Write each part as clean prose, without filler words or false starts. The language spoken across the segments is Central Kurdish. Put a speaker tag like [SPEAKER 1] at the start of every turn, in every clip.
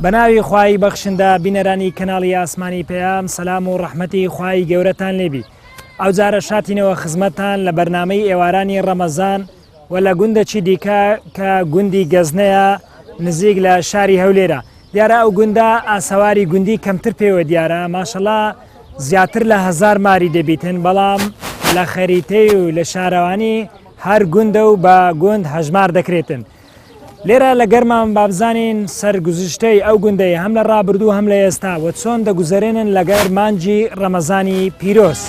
[SPEAKER 1] بەناوی خوای بەخشندە بینەرانی کەناڵی ئاسمانی پەیام سەلام و ڕەحمەتی خوای گەورەتان لێبی ئەوجارە شاتینەوە خزمەتتان لە بەرنامەی ئێوارانی ڕەمەزان و لە گوندەکی دیکە کە گوندی گەزنەیە نزیک لە شاری هەولێرە دیارە ئەو گوندە ئاسەواری گوندی کەمتر پێوە دیارە ماشەڵا زیاتر لە هەزار ماری دەبیتن بەڵام لە خەریتەی و لە شارەوانی هەر گوندە و بە گوند هەژمار دەکرێتن. لێرە لە گەرمان بابزانین سەرگوزشتەی ئەو گوندەی هەم لە ڕابردوو هەم لە ئێستا و چۆن دەگوزەرێنن لەگەر مانگی ڕەمەزانی پیرۆز.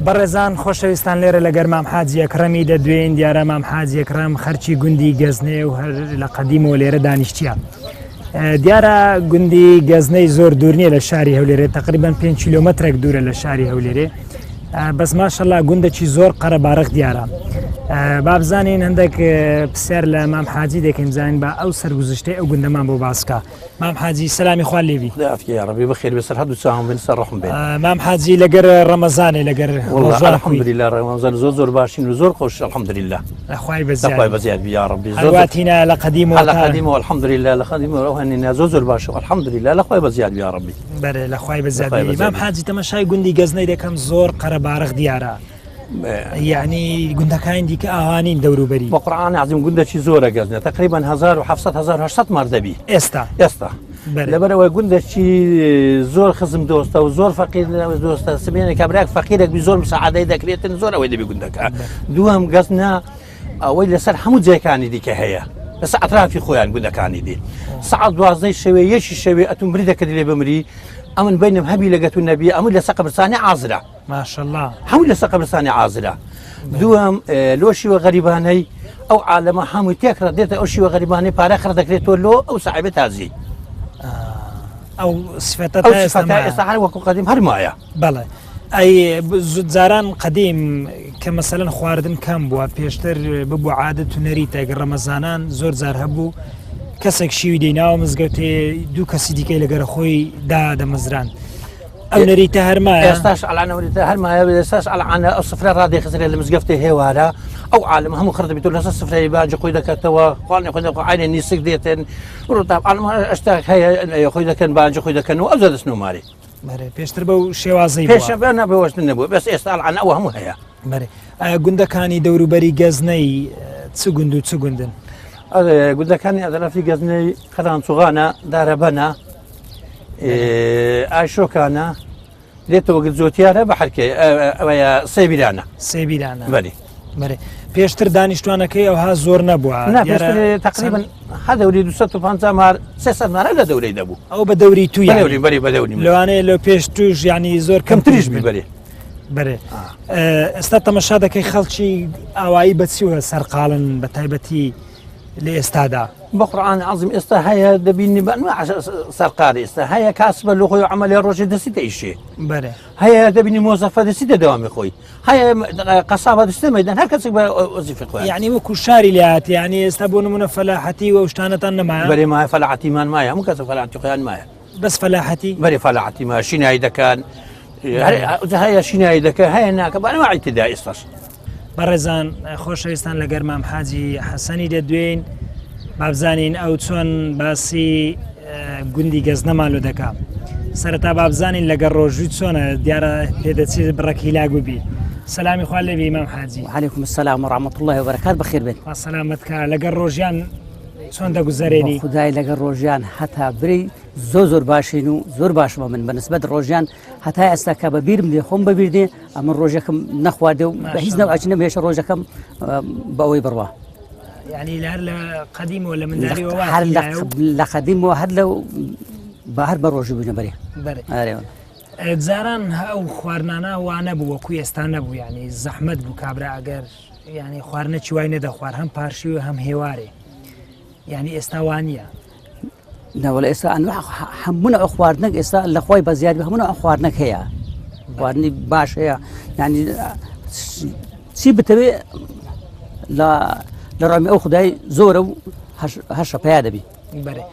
[SPEAKER 1] بەڕێزان خۆشەویستان لێرە لەگەر مام حاجی ئەکرەمی دەدوێین دیارە مام حاجی ئەکرەم خەرکی گوندی گەزنێ و هەر لە قەدیمەوە لێرە دانیشتیە دیارە گوندی گەزنەی زۆر دوور نییە لە شاری هەولێرێ تقریبان 5 کیلومترێک دوورە لە شاری هەولێرێ بەس ماشەڵا گوندێکی زۆر قەرەبارخ دیارە بابزانین هەندێک پرسیار لە مام حاجی دەکەین بزانین بە ئەو سەرگوزشتەی ئەو گوندەمان بۆ باسکە مام حاجی سەلامی خوا لێبی.
[SPEAKER 2] خودا عافیە یا ڕەبی بەخێر بێ سەر هەردوو چاوم بن سەر ڕەحم بێن.
[SPEAKER 1] مام حاجی لەگەر ڕەمەزانێ لەگەر
[SPEAKER 2] واللە الحمدللە ڕەمەزان زۆر زۆر باشین و زۆر خۆش الحمدللە
[SPEAKER 1] لە خوای بەزیاد
[SPEAKER 2] لە خوای بەزیاد بی یا ڕەبی
[SPEAKER 1] زۆر هەرواتینا لە قەدیمەوە
[SPEAKER 2] لە قەدیمەوە الحمدللە لە قەدیمەوە ئەو هەنینا زۆر زۆر باشە الحمدللە لە خوای بەزیاد بی یا ڕەبی
[SPEAKER 1] بەرێ لە خوای بەزیاد بی مام حاجی تەمەشای گوندی گەزنەی دەکەم زۆر قەرەباڵغ دیارە یعنی گوندەکانی دیکە ئاوانین دەوروبەری
[SPEAKER 2] بە قورآن عظیم گوندەکی زۆرە گەزنە تقریبا 1700 1800 مار دەبی
[SPEAKER 1] ئێستا
[SPEAKER 2] ئێستا لەبەرەوەی گوندەکی زۆر خزم دۆستە و زۆر فەقیر دۆستە سمێنە کابراک فەقیرێک بی زۆر مساعدەی دەکرێتن زۆر ئەوەی دەبی گوندەکە دووەم گەزنە ئەوەی لەسەر هەموو جێکانی دیکە هەیە لەسەر ئەترافی خۆیان گوندەکانی دی سعات دوازدەی شەوێ یەکی شەوێ ئەتوم بری دەکردی لێ بمری ئەمن بینم هەبی لەگەت و نەبی ئەمن لەسەر قەبرستانی عازرە
[SPEAKER 1] ماشاءاللە.
[SPEAKER 2] هەمووی لەسەر قەبرستانی عازرە دووەم لۆ شیوە غەریبانەی ئەو عالەمە هەمووی تێکڕە دێتە ئەو شیوە غەریبانەی پارە خڕ دەکرێتەوە لۆ ئەو ساحێبە تازی
[SPEAKER 1] ئەو سفەتە
[SPEAKER 2] ئەو سفەتە ئێستا هەر وەکو قەدیم هەر مایە
[SPEAKER 1] بەڵێ ئەی جاران قەدیم کە مەسەلەن خواردن کەم بووە پێشتر ببوو عادەت و نەریتێک ڕەمەزانان زۆر جار هەبوو کەسێک شیوی دەیناوە مزگەوتێ دوو کەسی دیکەی لەگەرە خۆی دادەمەزران ئەو نەریتە هەر مایە؟
[SPEAKER 2] ئێستاش ئەلان ئەو نەریتە هەر مایە ئێستاش ئەلان ئەو سفرە ڕادەخزرێت لە مزگەفتێ هێوارە ئەو عالم هەموو خڕ دەبێت و لەسەر سفرەی باجی خۆی دەکاتەوە خواردنی خۆی دەخۆ عینە نیسک دێتن ڕووتاب عالم ئەشتا هەیە خۆی دەکەن باجی خۆی دەکەن و ئەو دەستن و ماری
[SPEAKER 1] بەرێ پێشتر بەو شێوازەی
[SPEAKER 2] پێشە بە نە بەوەشتن نەبوو بەس ئێستا ئەلان ئەوە هەموو هەیە
[SPEAKER 1] بەرێ گوندەکانی دەوروبەری گەزنەی چ گوند و چ گوندن؟
[SPEAKER 2] گوندەکانی ئەدەرەفی گەزنەی قەرانچوغانە دارەبەنە ئایشۆکانە دێتەوە گرت جۆتیارە بە حرکێ ئەوەیە سێبیرانە
[SPEAKER 1] سێبیرانە
[SPEAKER 2] بەری
[SPEAKER 1] بەێ پێشتر دانیشتوانەکەی ئەوها زۆر نەبووە
[SPEAKER 2] تقریبا هەر دەوری 250 مار 300 مارە لە دەورەی دەبوو
[SPEAKER 1] ئەو بە دەوری تو
[SPEAKER 2] دەوری بەری بە دەوری
[SPEAKER 1] لەوانەیە لە پێش توش ینی زۆر
[SPEAKER 2] کەمتریش ببەرێ
[SPEAKER 1] بەرێ ئێستا تەمەشا دەکەی خەڵکی ئاوایی بەچیوە سەرقاڵن بە تایبەتی لە ئێستادا.
[SPEAKER 2] بە قورعانی عەزیم ئێستا هەیە دەبینی بە ئەنواع سەرقاری ئێستا هەیە کاسبە لۆ خۆی عەمەلێ ڕۆژێ دەسیتە ئیشێ
[SPEAKER 1] بەرێ
[SPEAKER 2] هەیە دەبینی مۆزەفە دەسیتە دەوامی خۆی هەیە قەسابە دەستە مەدان هەر کەسێک بە وەزیفی خۆی
[SPEAKER 1] یعنی وەکو شاری لات یعنی ئێستا بۆ نمونە فەلاحەتی و شتانەتان نەمایە
[SPEAKER 2] بەرێ مایە فەلاحەتیمان مایە هەموو کەسە فەلاحەتی خۆیان مایە
[SPEAKER 1] بەس فەلاحەتی؟
[SPEAKER 2] بەرێ فەلاحەتی مایە شینایی دەکەن هەیە شینایی دەکە هەیە ناکە بە ئەنواعی تێدا ئێستاش
[SPEAKER 1] بەڕێزان خۆشەویستان لەگەر مام حاجی حەسەنی دەدوێین بابزانین ئەو چۆن باسی گوندی گەزنەمان لۆ دەکا سەرەتا بابزانین لەگەر ڕۆژوی چۆنە دیارە پێدەچێت بڕەک هیلاک ببی سەلامی خوا لێبی مام حاجی
[SPEAKER 3] وعليكم السلام ورحمة الله وبركاته بەخێر بێن
[SPEAKER 1] سەلامەت کە لەگەر ڕۆژیان چۆن دەگوزەرێنی
[SPEAKER 3] خدای لەگەر ڕۆژیان هەتا بری زۆر زۆر باشین و زۆر باش بە من بەنسبەت ڕۆژیان هەتا ئێستا کە بە بیرم دێ خۆم بەبیر دێ ئەمە ڕۆژەکەم نەخواردێ و بە هیچ نەوعەکی نەمهێشە ڕۆژەکەم بە ئەوەی بڕوا.
[SPEAKER 1] یعنی لە هەر لە قەدیمەوە لە منداریەوە
[SPEAKER 3] هەر لە قەدیمەوە هەر لە. بە هەر بە ڕۆژی بووینە بەرێ.
[SPEAKER 1] بەرێ.
[SPEAKER 3] ئارێ.
[SPEAKER 1] جاران ئەو خواردنانە وا نەبوو وەکو ئێستا نەبوو یعنی زەحمەت بوو کابرا ئەگەر یعنی خواردنەکی وای نەدەخوارد هەم پارشی و هەم هێوارێ یعنی ئێستا وا نییە.
[SPEAKER 3] نەوەڵە ئێستا ئەنواع هەموو نەوع خواردنێک ئێستا لە خۆی بە زیاد هەموو نەوع خواردنێک هەیە خواردنی باش هەیە یعنی چی بتەوێ لە لە ڕامی ئەو خدای زۆرە و هەشە پیا دەبی.
[SPEAKER 1] بەێ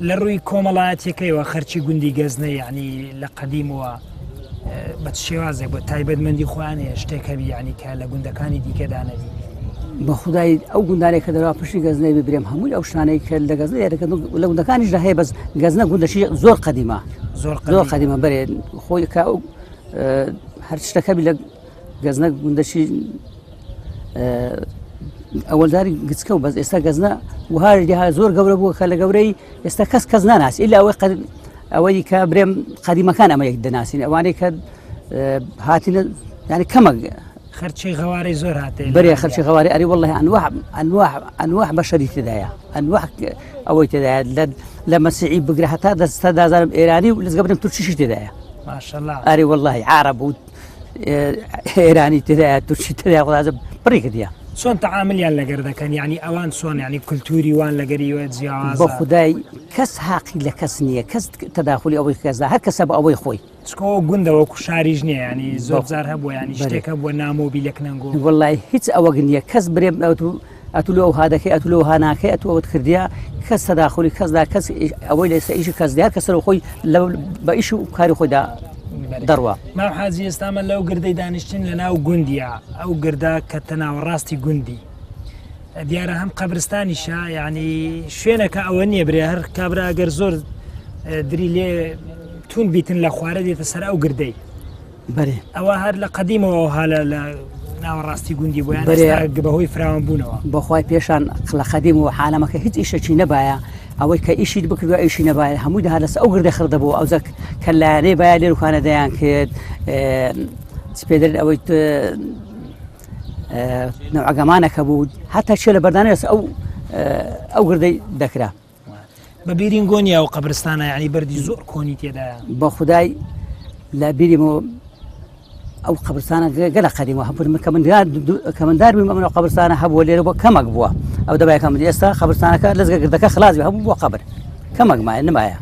[SPEAKER 1] لە ڕووی کۆمەڵایەتیەکەیەوە خەرچی گوندی گەزنە یعنی لە قەدیمەوە بە چ شێوازێک بۆ تایبەتمەندی خۆیان هەیە شتێک هەبی یعنی کە لە گوندەکانی دیکەدا نەبی؟
[SPEAKER 3] بە خودای ئەو گوندانێک کە دەرا پشتی گەزنەی ببرێم هەمووی ئەو شتانەی کە لە گەزنە یارەکە لە گوندەکانیشدا هەیە بەس گەزنە گوندەشی زۆر قەدیمە
[SPEAKER 1] زۆر
[SPEAKER 3] زۆر قەدیمە بەرێ خۆی کە ئەو هەر شتەکە بی لە گەزنە گوندەشی ئەوەلداری گچکە و بەس ئێستا گەزنە وهار دیها زۆر گەورە بووە کە لە گەورەی ئێستا کەس کەس ناناسی ئیلا ئەوەی ئەوەی کە برێم قەدیمەکان ئەمە یەک دەناسین ئەوانەی کە هاتینە یعنی کەمە
[SPEAKER 1] خەرچی غەوارەی زۆر هاتێ
[SPEAKER 3] بەرێ خەرچی غەوارەی ئەری والله ئەنواع ئەنواع ئەنواع بەشەری تێدایە ئەنواع ئەوەی تێدایە لە لە مەسیحی بگرە هەتا دەستە دازانم ئێرانی و لەزگە برم تورکیشی تێدایە
[SPEAKER 1] ماشەڵڵا
[SPEAKER 3] ئەری والله عرب و ئێرانی تێدایە تورکی تێدایە خدازم پڕی کردیە
[SPEAKER 1] چۆن تەعاملیان لەگەر دەکەن یعنی ئەوان چۆن یعنی کولتوری وان لەگەریوە جیاوازە
[SPEAKER 3] بە خودای کەس حاقی لە کەس نییە کەس تەداخلی ئەوەی کەسدا هەر کەسە بە ئەوەی خۆی
[SPEAKER 1] چکۆ گوندە وەکو شاریش نییە ینی زۆر جار هەبوو ینی شتێک هەبووە نامۆ بی لە کنەنگۆ
[SPEAKER 3] وڵی هیچ ئەوەگ نییە کەس برێم ئەوتو ئەتو لۆ ئەو هادەکەی ئەتو لۆ هاناکەی ئەتو ئەوت کردیا کەس تەداخلی کەسدا کەس ئەوەی لەسە ئیشی کەس دیار کەسەر خۆی بە ئیش و کاری خۆیدا دەڕوا.
[SPEAKER 1] مام حاجی ئێستامە لەو گردەی دانیشتین لە ناو گوندیا ئەو گردە کە تەناوەڕاستی گوندی دیارە هەم قەبرستانیشە یعنی شوێنەکە ئەوە نییە برێ هەر کابرا ئەگەر زۆر دری لێ تون بیتن لە خوارە دێتە سەر ئەو گردەی
[SPEAKER 3] بەێ
[SPEAKER 1] ئەوە هەر لە قەدیمەوە هالە لە ناوەڕاستی گوندی بۆیان بەهۆی فراوان بوونەوە.
[SPEAKER 3] بەخوای پێشان لە قەدیم و عالەمەکە هیچ ئیشەکی نەبایە ئەوەی کە ئیشیت بکردوە ئیشی نەبایە هەمووی دەهات لەسەر ئەو گردە خڕ دەبوو ئەوجا کە لایەنەی باە لێروکانە دەیان کرد چ پێ دەرێن ئەوەی نەوعگەمانەکە بوو هەتا چێ لە بەردانە لەسەر ئەو ئەو گردەی دەکرا.
[SPEAKER 1] بە بیرین گۆنی ئەو قەبرستانە یعنی بەردی زۆر کۆنی تێدایە.
[SPEAKER 3] بە خودای لە بیریمەوە ئەو قەبرستانە گەلە قەدیمە هەبوو من کە مندار کە مندار بووم ئەمن ئەو قەبرستانە هەبووە لێرە بۆ کەمەک بووە ئەو دەبایە کە من ئێستا قەبرستانەکە لەزگە گردەکە خلاص بێ هەبوو بۆ قەبر کەمەک مایە نمایە.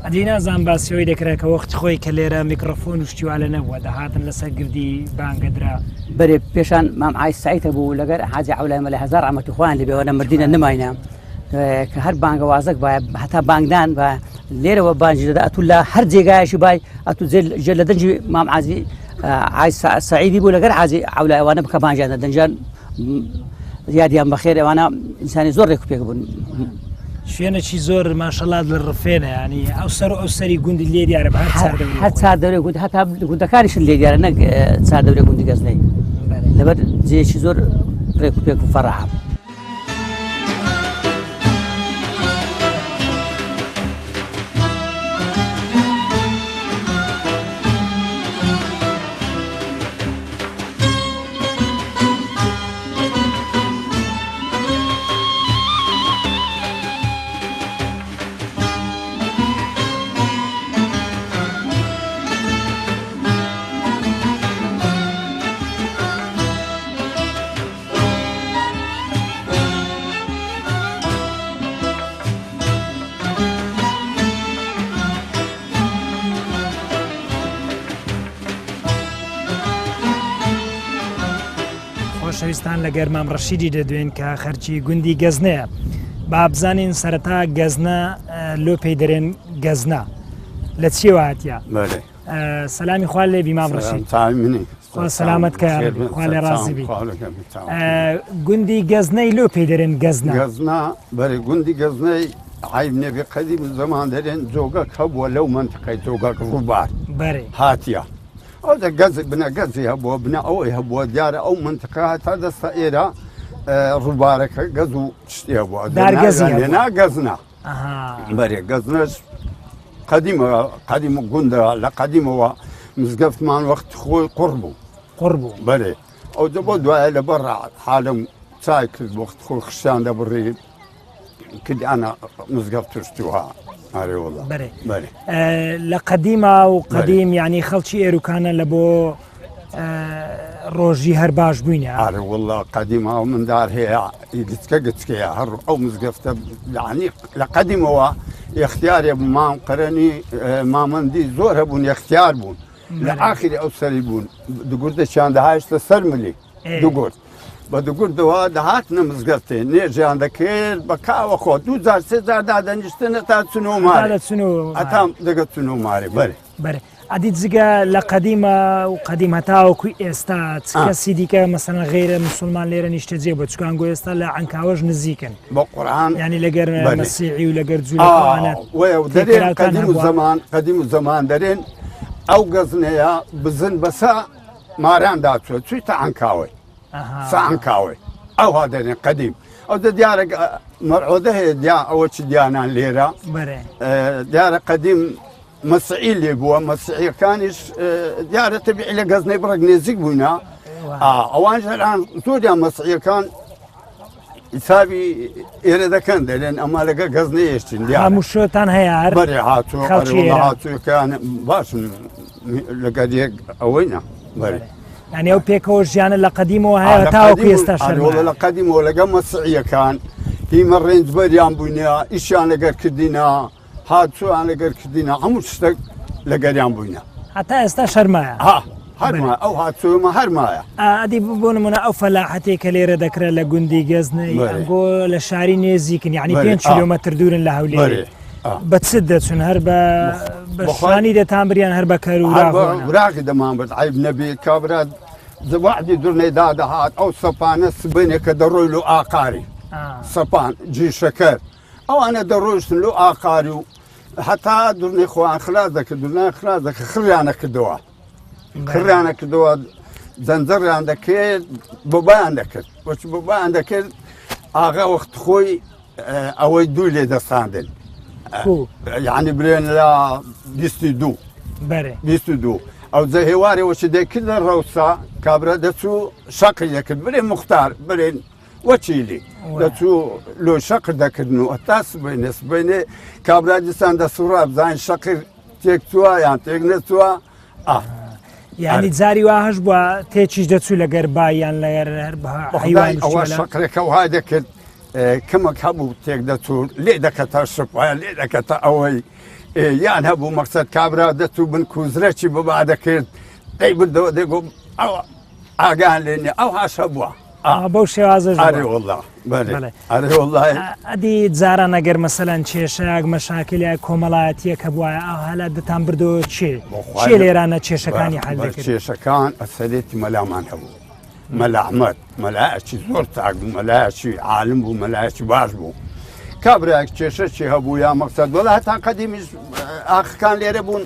[SPEAKER 1] ئەدی نازان باسیەوەی دەکرا کە وەخت خۆی کە لێرە میکرۆفۆن و شتیوالە نەبووە دەهاتن لەسەر گردی بانگەدرا.
[SPEAKER 3] بەرێ پێشان مام عای سعید هەبوو لەگەر حاجی عەولای مەلا هەزار ڕەحمەتی خۆیان لێ بێ وەرە مردینە نماینە کە هەر بانگەوازەک باە هەتا بانگدان بە لێرەوە بانجی دەدا ئەتو لە هەر جێگایەکی بای ئەتو جێ لە دەنجی مام عازی سعیدی بوو لەگەر عازی عولای ئەوانە بکە بانجیان دەنجان یادیان بەخێر ئەوانە ئینسانی زۆر ڕێک پێک بوون.
[SPEAKER 1] شوێنێکی زۆر ماشەڵات لە ڕفێنە ینی ئەو سەر و ئەو سەری گوندی لێ دیارە بە
[SPEAKER 3] هەر چار دەورێ گوند هەتا گوندەکانیشن لێ دیارە نەک چار دەورێ گوندی گەزنەی لەبەر جێیەکی زۆر ڕێک و پێک و فەراهەم.
[SPEAKER 1] خۆشەویستان لە گەرمام ڕەشیدی دەدوێن کە خەرکی گوندی گەزنەیە با بزانین سەرەتا گەزنە لۆ پێی دەرێن گەزنە لە چیەوە هاتیە سەلامی خوا لێ بی مام ڕەشید خوا سەلامەت کە خوا لێ ڕازی بی گوندی گەزنەی لۆ پێی دەرێن گەزنە
[SPEAKER 4] گەزنە بەرێ گوندی گەزنەی عیب نەبی قەدیم زەمان دەرێن جۆگە هەبووە لەو منتیقەی جۆگە ڕووبار
[SPEAKER 1] بەرێ
[SPEAKER 4] هاتیە ئەو دە گەز بنە گەزی هەبووە بنە ئەوەی هەبووە دیارە ئەو منتیقە هەتا دەستە ئێرە ڕووبارەکە گەز و شتی هەبووە
[SPEAKER 1] دارگەزی هەبووە.
[SPEAKER 4] نا گەزنە بەرێ گەزنەش قەدیمە قەدیم گوندە لە قەدیمەوە مزگەفتمان وەخت خۆی قوڕ بوو
[SPEAKER 1] قوڕ بوو
[SPEAKER 4] بەرێ ئەو دە بۆ دوایە لە بەر حالم چای کرد وەخت خۆی خشیان دەبڕی. کردیانە مزگەفت توشتووە ئارێ وەڵا
[SPEAKER 1] بەرێ
[SPEAKER 4] بەرێ
[SPEAKER 1] لە قەدیما و قەدیم یعنی خەڵکی ئێروکانە لە بۆ ڕۆژی هەر باش بووینە
[SPEAKER 4] ئارێ وەڵا قەدیما و مندار هەیە گچکە گچکەیە هەر ئەو مزگەفتە یعنی لە قەدیمەوە اختیارێ مام قەرەنی مامەندی زۆر هەبوون اختیار بوون لە ئاخری ئەو سەری بوون دوگوردەچیان دەهایشتە سەر ملی دوگورد بە دوگوردەوە دەهاتنە مزگەفتێ نێژیان دەکرد بە کاوە خۆ دوو جار سێ جار دادەنیشتنە تا چون و مارێ هەتا دەگە چون و مارێ بەرێ
[SPEAKER 1] بەرێ ئەدی جگە لە قەدیمە و قەدیم هەتاوەکو ئێستا چ کەسی دیکە مەسەلەن غەیرە مسلمان لێرە نیشتەجێ بووە چکان گۆ ئێستا لە عەنکاوەش نزیکن
[SPEAKER 4] بە قورآن
[SPEAKER 1] یعنی لەگەر مەسیحی و لەگەر جوولەکانە
[SPEAKER 4] دەرێن قەدیم و زەمان قەدیم و زەمان دەرێن ئەو گەزنەیە بزن بەسە ماران داچوە چوویتە عەنکاوەی سە عەنکاوەی ئەوها دەرێن قەدیم ئەو دە دیارە مەرعۆدە هەیە دیا ئەوە چ دیانان لێرە دیارە قەدیم مەسعی لێ بووە مەسیحیەکانیش دیارە تەبیعی لە گەزنەی بڕێک نێزیک بووینە ئەوان ژەران زۆریان مەسیحیەکان حسابی ئێرە دەکەن دەلێن ئەمە لەگە گەز نەیەشتین
[SPEAKER 1] هەموو شۆتان هەیە هەر
[SPEAKER 4] بەرێ هاتوو هاتووەکان باشن لەگەر یەک ئەوەی نا بەرێ
[SPEAKER 1] یعنی ئەو پێکەوە ژیانە لە قەدیمەوە هەیە تاوەکو ئێستا
[SPEAKER 4] لە قەدیمەوە لەگە مەسیحیەکان هیمە ڕێنجبەریان بووینە ئیشیان لەگەر کردینە هاتوویان لەگەر کردینە هەموو شتێک لەگەریان بووینە.
[SPEAKER 1] هەتا ئێستا شەرمایە.
[SPEAKER 4] ها هەرما ئەو هاتوومە هەرمایە.
[SPEAKER 1] ئەدی بۆ نمونە ئەو فەلاحەتێک کە لێرە دەکرێت لە گوندی گەزنەی ئەنگۆ لە شاری نێزیکن یعنی 5 کیلۆمەتر دوورن لە هەولێر. بە چ دەچون هەر بە بەشانی دەتان بریان هەر بە کەر و
[SPEAKER 4] وراغی دەمان برد عیب نەبێ کابرا وعدی دورنەی دادەهات ئەو سەپانە سبێنێکە دەڕۆی لۆ ئاقاری سەپان جی شەکەر ئەوانە دەڕۆیشتن لۆ ئاقاری و هەتا دورنەی خۆیان خلاص دەکرد دورنیان خلاص دەکرد خڕیانە کردەوە خڕیانە کردەوە زەنجەڕیان دەکرد بۆ بایان دەکرد وەچ بۆ بایان دەکرد ئاغا وەخت خۆی ئەوەی دوو لێ دەستاندن یعنی برێن لە 22 22 ئەو جە هێوارێ وەچ دەکردە ڕەوسا کابرا دەچوو شەقی دەکرد برێ مختار برێن وەکیلی دەچوو لۆ شەقر دەکردن و هەتا سبەینێ سبەینێ کابرا دیسان دەسوڕا بزانین شەقر تێک چووە یان تێک نەچووە
[SPEAKER 1] یعنی جاری وا هەش بووە تێکیش دەچوو لەگەر با یان لەگەر هەر
[SPEAKER 4] ئەوە شەقرێکە وها دەکرد کەمەک هەبوو تێک دەچوو لێ دەکەتە شپایە لێ دەکەتە ئەوەی یان هەبوو مەقسەد کابرا دەچوو بن کوزرەکی ببا دەکرد دەی بردەوە دەگۆ ئەوە ئاگان لێ نیە ئەو هاش هەبووە
[SPEAKER 1] بەو شێوازە
[SPEAKER 4] ئەرێ والله بەێ ئەرێ والله
[SPEAKER 1] ئەدی جاران ئەگەر مەسەلەن کێشەیەک مەشاکلە کۆمەڵایەتیە کە بواە ئەو هەلا دەتان بردەوە چێ چێ لێرانە کێشەکانی حل دەکرد
[SPEAKER 4] کێشەکان ئەسەرێتی مەلامان هەبوو مەلا ئەحمەد مەلایەکی زۆر چاک بوو مەلایەکی عالم بوو مەلایەکی باش بوو کابراەک کێشەکی هەبوو یا مەقسەد وەلا هەتا قەدیمیش ئاخەکان لێرە بوون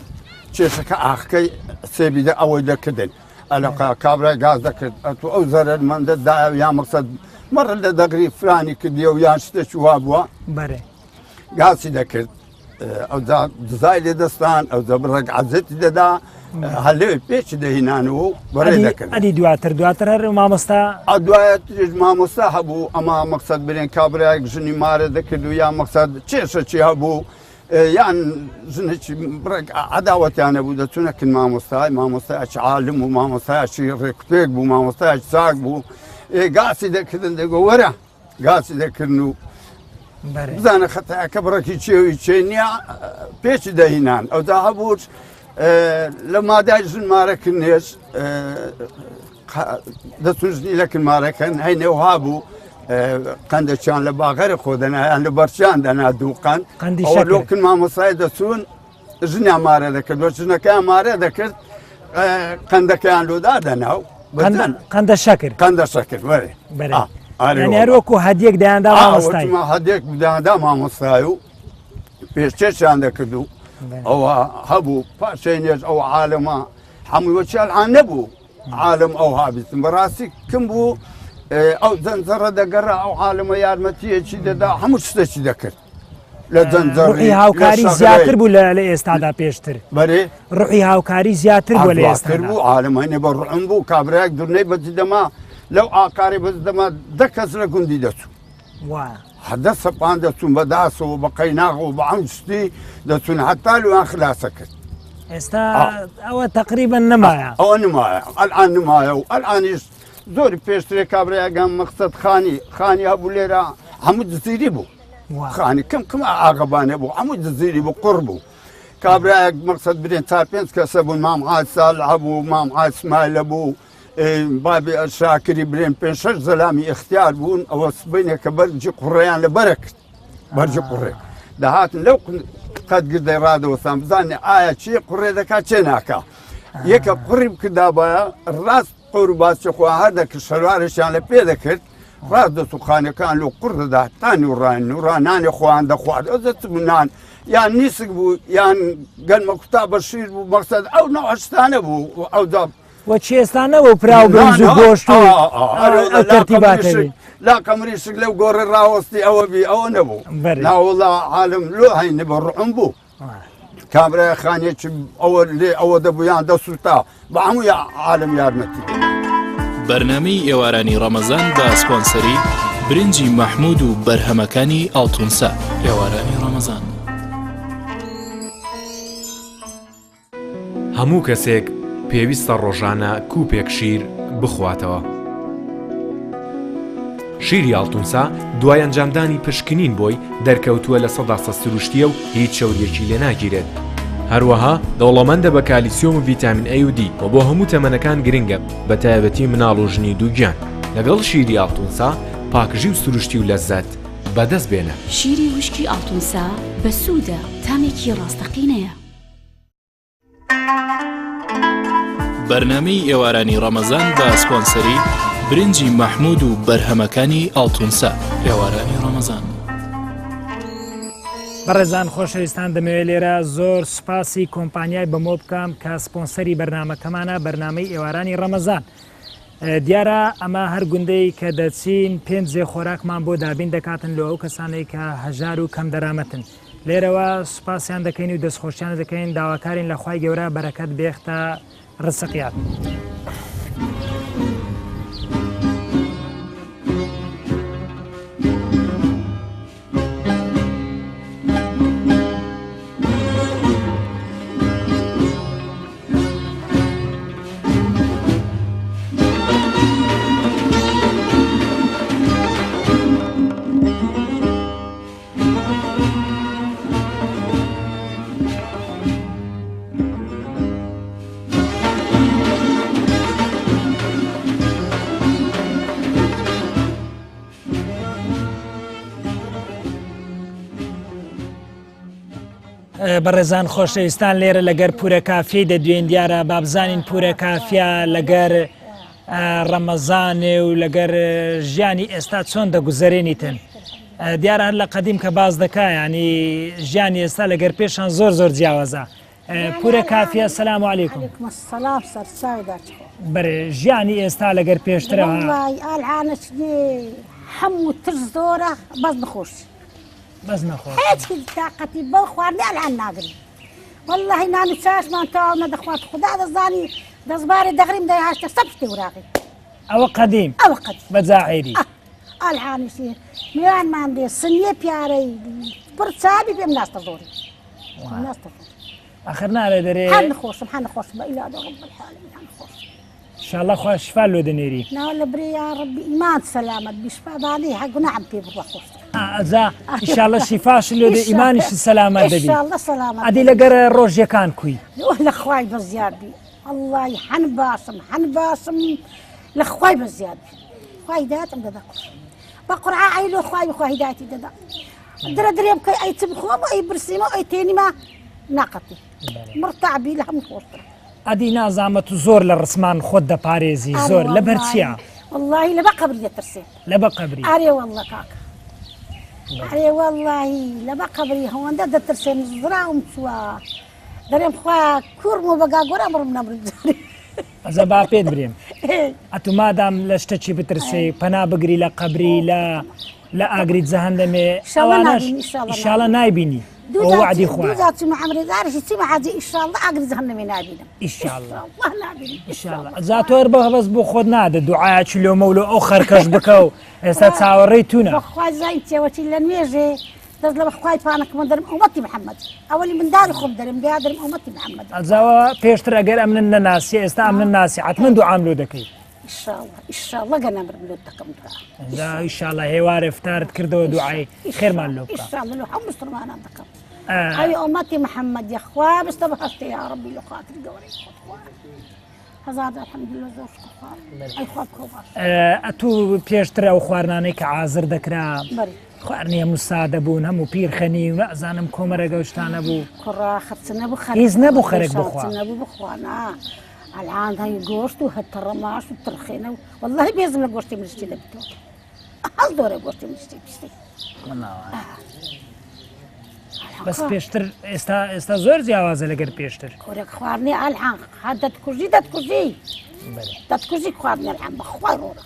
[SPEAKER 4] کێشەکە ئاخەکەی سێبیدە ئەوەی دەکردن ئەلەقا کابرای گاز دەکرد ئەتو ئەو زەرەرمەندە دا یا مەقسەد مەڕە لە دەغری فرانی کردیە و یان شتێکی وا بووە
[SPEAKER 1] بەرێ
[SPEAKER 4] گاسی دەکرد ئەوجا دزای لێ دەستان ئەو بڕێک عەزێتی دەدا هەلێ پێچ دەهینان و بەڕێ دەکرد
[SPEAKER 1] ئەدی دواتر دواتر هەر مامۆستا
[SPEAKER 4] دوایتریش مامۆستا هەبوو ئەما مەقسەد برێن کابرایەک ژنی مارە دەکرد و یا مەقسەد کێشەکی هەبوو یان ژنێکی بڕێک عەداوەتیان هەبوو دەچوونە کن مامۆستای مامۆستایەکی عالم و مامۆستایەکی ڕێکوپێک بوو مامۆستایەکی چاک بوو گاسی دەکردن دەگۆ وەرە گاسی دەکردن و بزانە خەتاکە بڕێکی چێوی چێ نییە پێچی دەهینان ئەودا هەبوو لە مادای ژن مارەکردنێش دەچون ژنی لە کن مارەکەن هەی نێوها بوو قەندەچیان لە باغەرە خۆ دەنایان لە بەرچیان دەنا دوو قەند
[SPEAKER 1] قەندی
[SPEAKER 4] ئەوە
[SPEAKER 1] شەکر.
[SPEAKER 4] لۆکن مامۆستای دەچوون ژنیان مارە دەکرد وە ژنەکەیان مارە دەکرد قەندەکەیان لۆدا دەنا و
[SPEAKER 1] قەندە قەندە شەکر
[SPEAKER 4] قەندە شەکر بەرێ
[SPEAKER 1] بەرێ.
[SPEAKER 4] ئا، ئارێ
[SPEAKER 1] یعنی
[SPEAKER 4] وەڵا.
[SPEAKER 1] هەر وەکو هەدیەک دەیاندا
[SPEAKER 4] ئا،
[SPEAKER 1] مامۆستای
[SPEAKER 4] وتمە هەدێک دەیاندا مامۆستای و پێشکێشیان دەکرد و
[SPEAKER 1] بەرێ.
[SPEAKER 4] ئەوە هەبوو پاشێنێش ئەو عالەمە هەمووی وەچی ئەلعان نەبوو عالم ئەو هابیتن بەڕاستی کم بوو ئەو زەنجەڕە دەگەڕا ئەو عالمە یارمەتیەکی دەدا هەموو شتێکی دەکرد لە
[SPEAKER 1] ڕوحی هاوکاری زیاتر بوو لە ئێستادا پێشتر
[SPEAKER 4] بەرێ
[SPEAKER 1] ڕوحی هاوکاری زیاتر بوو لە ئێستادا
[SPEAKER 4] بوو عالم هەنێ بە ڕعم بوو کابراەک دورنەی بەجدەما لەو ئاکاری بەجدەما دە کەس لە گوندی دەچوو
[SPEAKER 1] وا.
[SPEAKER 4] هەدە سەپان دەچوون بە داسەوە بە قەیناغ و بە ئەم شتی دەچوون هەتا لوان خلاسە کرد.
[SPEAKER 1] ئێستا ئەوە تقریبا نەمایە.
[SPEAKER 4] ئەوە نمایە ئەلان نمایە و ئەلانیش زۆری پێشترێ کابرایەکان مەقسەد خانی خانی هەبوو لێرە هەموو دزیری بوو خانی کەم کەم ئاغەبانێ بوو هەموو دزیری بوو قڕ بوو کابرایەک مەقسەد برێن چار پێنج کەسە بوون مام عاد ساڵ هەبوو مام عاد سمایلە بوو بابی شاکری برێن پێ شەش زەلامی اختیار بوون ئەوە سبینێ کە بەرجی قوڕیان لە بەرە کرد بەرجی قوڕێ دەهاتن لەو قەت گردەی ڕادەوەستان بزانێ ئایا چێ قوڕێ دەکات چێ ناکا یەکە قوڕی بکردابایە ڕاست قور و باسی خۆ هەر دەکرد شەلوارێکیان لە پێ دەکرد ڕاست دەست و خانەکان لۆ قوڕ دەدا تا نوڕان نوڕانانی خۆیان دەخوارد ئەو دەست بوو نان یان نیسک بوو یان گەنمە کوتا بە شیر بوو مەقسەد ئەو نەوە شتانە بوو ئەو دا
[SPEAKER 1] وە چێستانە و پراو برنج و گۆشت و ئەو تەرتیباتە بی.
[SPEAKER 4] لا قەمریشک لەو گۆڕێ ڕاوەستی ئەوە بی ئەوە نەبوو ناوەڵا عالم لۆ هەینی بە ڕعم بوو کابرای خانێکی ئەوە لێ ئەوە دەبوو یان دەسووتا بە هەموو عالم یارمەتی.
[SPEAKER 5] بەرنامەی ئێوارانی ڕەمەزان بە سپۆنسەری برنجی مەحمود و بەرهەمەکانی ئاڵتونسا ئێوارانی ڕەمەزان.
[SPEAKER 6] هەموو کەسێک پێویستە ڕۆژانە کوپێک شیر بخواتەوە. شیری ئاڵتونسا دوای ئەنجامدانی پشکنین بۆی دەرکەوتووە 100% سروشتییە و هیچ چەورییەکی لێ ناگیرێت. هەروەها دەوڵەمەندە بە کالیسیۆم و ڤیتامین A و D و بۆ هەموو تەمەنەکان گرنگە بەتایبەتی مناڵ و ژنی دووگیان. لەگەڵ شیری ئاڵتونسا پاکژی و سروشتی و لەززەت بەدەست بێنە.
[SPEAKER 7] شیری وشکی ئاڵتونسا بەسوودە، تامێکی ڕاستەقینەیە.
[SPEAKER 5] بەرنامەی ئێوارانی ڕەمەزان بە سپۆنسەری برنجی مەحمود و بەرهەمەکانی ئاڵتونسا ئێوارانی ڕەمەزان.
[SPEAKER 1] بەڕێزان خۆشەویستان دەمەوێت لێرە زۆر سوپاسی کۆمپانیای بەمۆ بکەم کە سپۆنسەری بەرنمەکەمانە بەرنمەی ئێوارانی ڕەمەزان. دیارە ئەمە هەر گوندەی کە دەچین پێنج جێ خۆراکمان بۆ دابین دەکاتن لۆ ئەو کەسانەی کە هەژار و کەم دەرامەتن لێرەوە سوپاسیان دەکەین و دەستخۆشیان دەکەین داواکارین لە خوای گەورە بەرەکەت بێختە ڕزقیان. بەڕێزان خۆشەویستان لێرە لەگەر پورە کافیەی دەدوێن دیارە بابزانین پورە کافیا لەگەر ڕەمەزانێ و لەگەر ژیانی ئێستا چۆن دەگوزەرێنیتن دیارە هەر لە قەدیم کە باز دەکا ینی ژیانی ئێستا لەگەر پێشان زۆر زۆر جیاوازە پورە کافیە سلام علیکم
[SPEAKER 8] سلام سەرچاو داچخۆ
[SPEAKER 1] بەرێ ژیانی ئێستا لەگەر پێشترە
[SPEAKER 8] ئالعانەچنێ هەموو ترس زۆرە بەس نەخۆش
[SPEAKER 1] بەس نەخۆش
[SPEAKER 8] هیچ تاقەتی بەو خواردنی ئەلان ناگرین واللهی نان و چاشمان تەواو نەدەخوارد خودا دەزانی دەستبارێ دەغریم دەیهاشتە سەب شتێ وراغی
[SPEAKER 1] ئەوە قەدیم
[SPEAKER 8] ئەوە قەدیم
[SPEAKER 1] بە جاعێری
[SPEAKER 8] ئەلعانیشی میوانمان دێ سنیە پیارەی پڕ چابی پێم ناستە زۆری ناستە زۆری
[SPEAKER 1] ئەخر نارێ دەرێ
[SPEAKER 8] هەر نەخۆشم هەر نەخۆشم بە ئیلا رب العالمین هەر نەخۆشم
[SPEAKER 1] شاءاللە خوا شفا لۆ دەنێری.
[SPEAKER 8] ناواللە برێ یاڕەبی ئیمان سەلامەت بی شفا بانەی هە گوناحم پێ بڕوا خۆشتر.
[SPEAKER 1] ئەجا ئیشاڵە شیفاش لۆ دێ ئیمانیش سەلامەت دەبی.
[SPEAKER 8] ئیشاڵە سەلامەت.
[SPEAKER 1] ئەدی لەگەر ڕۆژیەکان کوی.
[SPEAKER 8] لە خوای بەزیاد بی اللەی هەن باشم هەن باشم لە خوای بەزیاد بی خوای هیدایەتم دەدا بە قورعا ئەی لۆ خوای خوا هیدایەتی دەدا درە درێ بکەی ئەی چ بخۆم ئەی برسیمە ئەی تێنیمە ناقەتی مڕتاع بی لە هەموو خۆشترە.
[SPEAKER 1] ئەدی نازانمە تو زۆر لە ڕسمان خۆت دەپارێزی زۆر لەبەر چیە؟
[SPEAKER 8] وەڵڵاهی لەبە قەبری دەترسێ.
[SPEAKER 1] لەبە قەبری؟
[SPEAKER 8] ئەرێ وەڵڵە کاکە ئەرێ وەڵڵاهی لەبە قەبری هەوەندە دەترسێم زراوم چووە دەرێم خوا کوڕم و بەگا گۆرا مڕم نەمرم جارێ.
[SPEAKER 1] ئەزە با پێت برێم ئەتو مادام لە شتەکی بترسێ پەنا بگری لە قەبری لە لە ئاگری جەهەندەمێ ئەوانەش ئیشاڵە نایبینی. ئەوە وەعدی خوایە.
[SPEAKER 8] دوو جار چوومە عەمرێ جارێکی چوومە حەجێ ئیشاڵڵا ئاگری جەهەنەمێ نابینم
[SPEAKER 1] ئیشاڵڵا
[SPEAKER 8] نابینم
[SPEAKER 1] ئیشاڵڵا جا تۆ هەر بەس بۆ خۆت نادە دوعایەکی لۆ مەولۆ ئەو خەرکەش بکە و ئێستا چاوەڕێی تونە.
[SPEAKER 8] بەخوای زین چێوەچی لە نوێژێ دەست لە بەخوای پانەکەمە دەرم ئومەتی محەممەد ئەوەلی منداری خۆم دەرم بیادرم ئومەتی محەممەد.
[SPEAKER 1] ئەجاوە پێشتر ئەگەر ئەمنت نەناسی ئێستا ئەمنت ناسی حەتمەن دوعام لۆ دەکەی.
[SPEAKER 8] ئیشاڵڵا ئیشاڵڵا گەر نەمرم لۆت دەکەم دوعا.
[SPEAKER 1] جا ئیشاڵڵا هێوارێ فتارت کردەوە دوعای خێرمان لۆ بکە.
[SPEAKER 8] ئیشاڵڵا لۆ هەموو مسلمانان دەکەم. ئەی ئومەتی محەممەد یەخوا بستە بەهەشتێ یا ڕەبی لۆ خاتری گەورەی خۆت خوا. هەزار جار الحمدلله زۆر شکر خوا ئەی خوا بکەو باش.
[SPEAKER 1] ئەتوو پێشتر ئەو خواردنانەی کە عازر دەکرا خواردنی هەموو سادە بوون هەموو پیرخەنی و نازانم کۆمەرەگە و شتانە بوو.
[SPEAKER 8] کوڕە خرچ نەبوو خەرک
[SPEAKER 1] هیچ نەبوو خەرک بخوا.
[SPEAKER 8] خرچ نەبوو بخوا نا. الان هەی گۆشت و هەتەڕەماش و ترخێنە و واللهی بێزم لە گۆشتی مشتی دەبێتەوە هەڵ دۆرە گۆشتی مشتی پشتی.
[SPEAKER 1] بەس پێشتر ئێستا ئێستا زۆر جیاوازە لەگەر پێشتر.
[SPEAKER 8] کورەک خواردنی ئەلحان هەر دەتکوژی دەتکوژی دەتکوژی خواردنی ئەلحان بەخوای ڕۆڵە.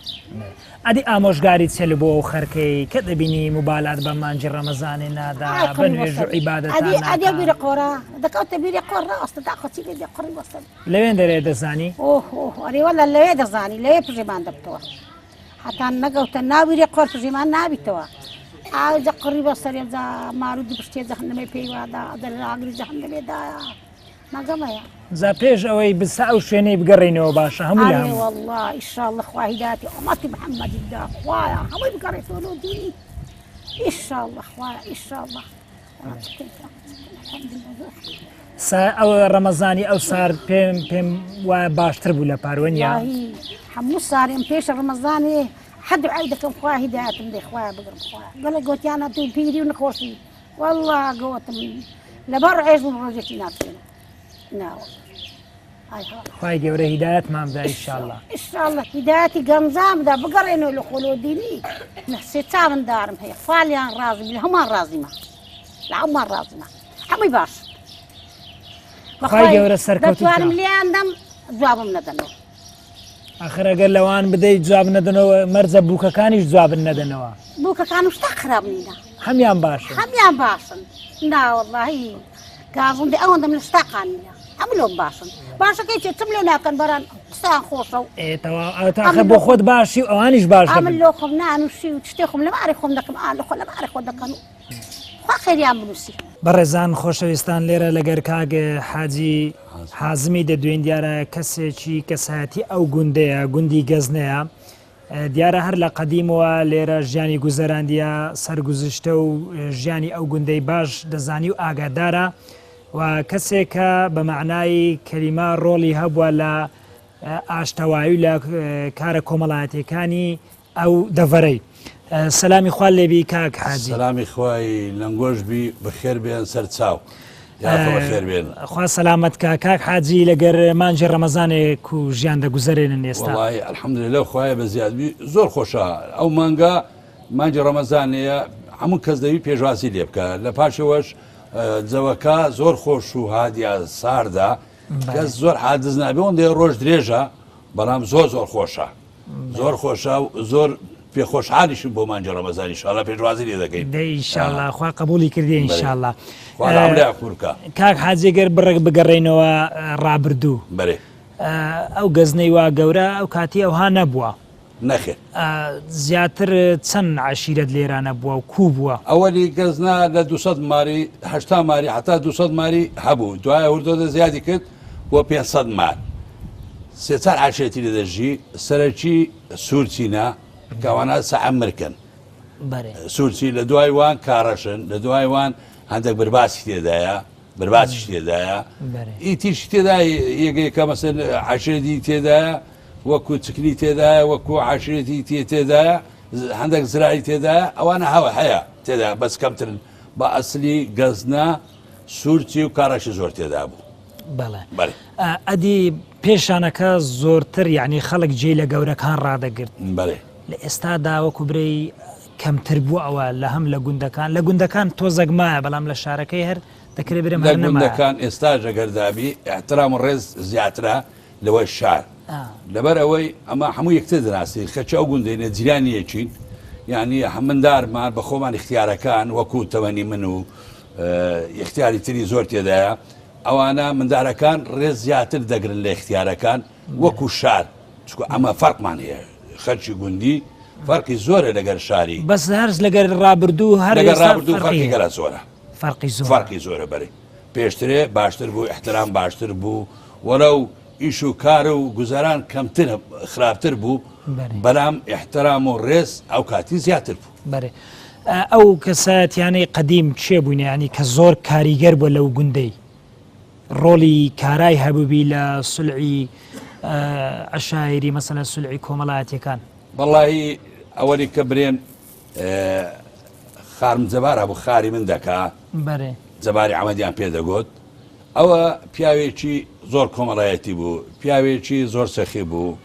[SPEAKER 1] ئەدی ئامۆژگاری چیە لە بۆ ئەو خەرکەی کە دەبینی موبالات بە مانگی ڕەمەزانێ نادا بە نوێژ و عیبادەتان
[SPEAKER 8] ئەدی ئەدی
[SPEAKER 1] ناکا؟
[SPEAKER 8] بیرە قۆرە دەکەوتە بیری قۆر ڕاستە داخۆ چی لێ دێ قڕی بەسەر
[SPEAKER 1] لەوێن دەرێ دەزانی؟
[SPEAKER 8] ئۆه ئۆه ئەرێ وەڵا لەوێ دەزانی لەوێ پژێمان دەبتەوە هەتا نەگەوتە ناویرێ قۆر پژێمان نابیتەوە ئاجا قڕی بەسەرێ جا مارودی پشتێ جەهەنەمێ پێی وادا دەر ئاگری جەهەنەمێ دایە مەگەمەیە.
[SPEAKER 1] جا پێش ئەوەی بسە ئەو شوێنەی بگەڕێینەوە باشە هەموو لە
[SPEAKER 8] ئەرێ
[SPEAKER 1] هەموو.
[SPEAKER 8] وەڵڵا ئیشاڵڵە خوا هیدایەتی ئومەتی محەممەدی بدا خوایە هەمووی بگەڕێتەوە لۆ دینی ئیشاڵڵە خوایە ئیشاڵڵە وەڵا چ بکەین چ بکەین الحمدللە زۆر شکر.
[SPEAKER 1] سا ئەو ڕەمەزانی ئەو سار پێم پێم وایە باشتر بوو لە پار وەنیە؟
[SPEAKER 8] وەڵاهی هەموو سارێم پێش ڕەمەزانێ هەر دوعای دەکەم خوا هیدایەتم دەی خوایە بگرم خوایە گەلێ گۆتیانە تو پیری و نەخۆشی وەڵڵا گۆتم لەبەر عێش بووم ڕۆژێکی ناچێنم ناوە
[SPEAKER 1] خوای گەورە هیدایەتمان بدا ئیشاءاللە.
[SPEAKER 8] ئیشاءاللە هیدایەتی گەنجان بدا بگەڕێنەوە لە خۆلۆ دینی سێ چا مندارم هەیە خوا لێیان ڕازی بی لە هەمووان ڕازیمە لە هەمووان ڕازیمە هەمووی باش
[SPEAKER 1] خوای گەورە سەرکەوتوو
[SPEAKER 8] دەتوانم لێیان دەم جوابم نەدەنەوە
[SPEAKER 1] ئاخر ئەگەر لەوان بدەیت جواب نەدەنەوە مەرجە بووکەکانیش جوابن نەدەنەوە.
[SPEAKER 8] بووکەکانم شتا خراپ نینە.
[SPEAKER 1] هەمیان باشن.
[SPEAKER 8] هەمیان باشن نا وەڵاهی گازندەی ئەوەندەم لە شتاقان نییە هەموو لۆم باشن باشەکەی چێ چم لۆ ناکەن بەران قسەیان خۆشە و
[SPEAKER 1] ئێ تەواو ئەو تاخە بۆ خۆت باشی و ئەوانیش باش
[SPEAKER 8] ئەمن
[SPEAKER 1] دەبن.
[SPEAKER 8] لۆ خۆم نان و شی و شتێ خۆم لە مارێ خۆم دەکەم ئا لە خۆ لە مارێ خۆ دەکەن و خوا خێریان بنووسی.
[SPEAKER 1] بەڕێزان خۆشەویستان لێرە لەگەر کاک حاجی حازمی دەدوێین دیارە کەسێکی کەسایەتی ئەو گوندەیە گوندی گەزنەیە دیارە هەر لە قەدیمەوە لێرە ژیانی گوزەراندیە سەرگوزشتە و ژیانی ئەو گوندەی باش دەزانی و ئاگادارە و کەسێکە بە مەعنای کەلیمە ڕۆڵی هەبووە لە ئاشتەوایی لە کارە کۆمەڵایەتیەکانی ئەو دەڤەرەی. سەلامی خوا لێبی کاک حاجی.
[SPEAKER 9] سەلامی خوای لەنگۆش بی بەخێر بێن سەر چاو یاخوا بەخێر بێن.
[SPEAKER 1] خوا سەلامەت کا کاک حاجی لەگەر مانگی ڕەمەزانێک و ژیان دەگوزەرێنن ئێستا.
[SPEAKER 9] وەڵاهی الحمدللە خوایە بە زیاد بی زۆر خۆشە ئەو مانگە مانگی ڕەمەزانەیە هەموو کەس دەوی پێشوازی لێ بکە لە پاشەوەش جەوەکە زۆر خۆش و هادیا ساردە کەس زۆر حادز نابێ ئەوەندەی ڕۆژ درێژە بەڵام زۆر زۆر خۆشە. زۆر خۆشە و زۆر پێ خۆشحالیشم بۆ مانگی ڕەمەزان ئینشاڵا پێشوازی لێ دەکەین.
[SPEAKER 1] دەی ئینشاڵا خوا قبوڵی کردی ئینشاڵا.
[SPEAKER 9] خوا لە عەمریا قبوڵ بکا.
[SPEAKER 1] کاک حاجی گەر بڕێک بگەڕێینەوە ڕابردوو.
[SPEAKER 9] بەرێ.
[SPEAKER 1] ئەو گەزنەی وا گەورە ئەو کاتی ئەوها نەبووە.
[SPEAKER 9] نەخێر.
[SPEAKER 1] زیاتر چەند عەشیرەت لێرانە بووە و کوو بووە؟
[SPEAKER 9] ئەوەلی گەزنە لە 200 ماری 80 ماری حتا 200 ماری هەبوو دوایە هوردۆدە زیادی کرد بۆ 500 مار. سێ چار عەشێتی لێ دەژی سەرەکی سوورچینە کە ئەوانە سەعە مرکن سوورچی لە دوای وان کاڕەشن لە دوای وان هەندێک برباسی تێدایە برباسیش تێدایە ئیتیش تێدا یەکەیەکە مەسەن عەشێتی تێدایە وەکو چکنی تێدایە وەکو عەشێتی تێ تێدایە هەندێک زرای تێدایە ئەوانە هەوە هەیە تێدا بەس کەمترن بە ئەسلی گەزنە سوورچی و کاڕەشی زۆر تێدا بوو.
[SPEAKER 1] بەڵێ بەڵێ ئەدی پێشانەکە زۆرتر یعنی خەڵک جێی لە گەورەکان ڕادەگرت
[SPEAKER 9] بەڵێ
[SPEAKER 1] لە ئێستادا وەکو برێی کەمتر بوو ئەوە لە هەم لە گوندەکان لە گوندەکان تۆزەک مایە بەڵام لە شارەکەی هەر دەکرێت برێم
[SPEAKER 9] لە
[SPEAKER 1] هەر نەمایە.
[SPEAKER 9] گوندەکان ئێستا ژەگەردابی احترام و ڕێز زیاترە لەوەی شار لەبەر ئەوەی ئەمە هەموو یەکتر دەناسین خەچ ئەو گوندەینە جیرانی یەکین یعنی مندارمان بە خۆمان اختیارەکان وەکو تەمەنی من و ئیختیاری تری زۆر تێدایە ئەوانە مندارەکان ڕێز زیاتر دەگرن لە ئیختیارەکان وەکو شار چکو ئەمە فەرقمان هەیە خەرکی گوندی فەرقی زۆرە لەگەر شاری
[SPEAKER 1] بەس هەرز لەگەر ڕابردوو هەر
[SPEAKER 9] لەگەر ڕابردوو فەرقی گەرە زۆرە
[SPEAKER 1] فەرقی زۆر
[SPEAKER 9] فەرقی زۆرە بەرێ پێشترێ باشتر بوو احترام باشتر بوو وەلەو ئیش و کار و گوزەران کەمتر خراپتر بوو بەلام احترام و ڕێز ئەو کاتی زیاتر بوو.
[SPEAKER 1] بەێ ئەو کەسایەتیانەی قەدیم کێ بوون یانی کە زۆر کاریگەر بووە لەو گوندەی ڕۆڵی کارای هەبووبی لە سولعی عشایری مەسەلەن سولعی کۆمەڵایەتیەکان؟
[SPEAKER 9] وەڵاهی ئەوەی کە برێن خارم جەبار هەبوو خاری من دەکا
[SPEAKER 1] بەێ
[SPEAKER 9] جەباری عەمەدیان پێ دەگوت ئەوە پیاوێکی زۆر کۆمەڵایەتی بوو پیاوێکی زۆر سەخی بوو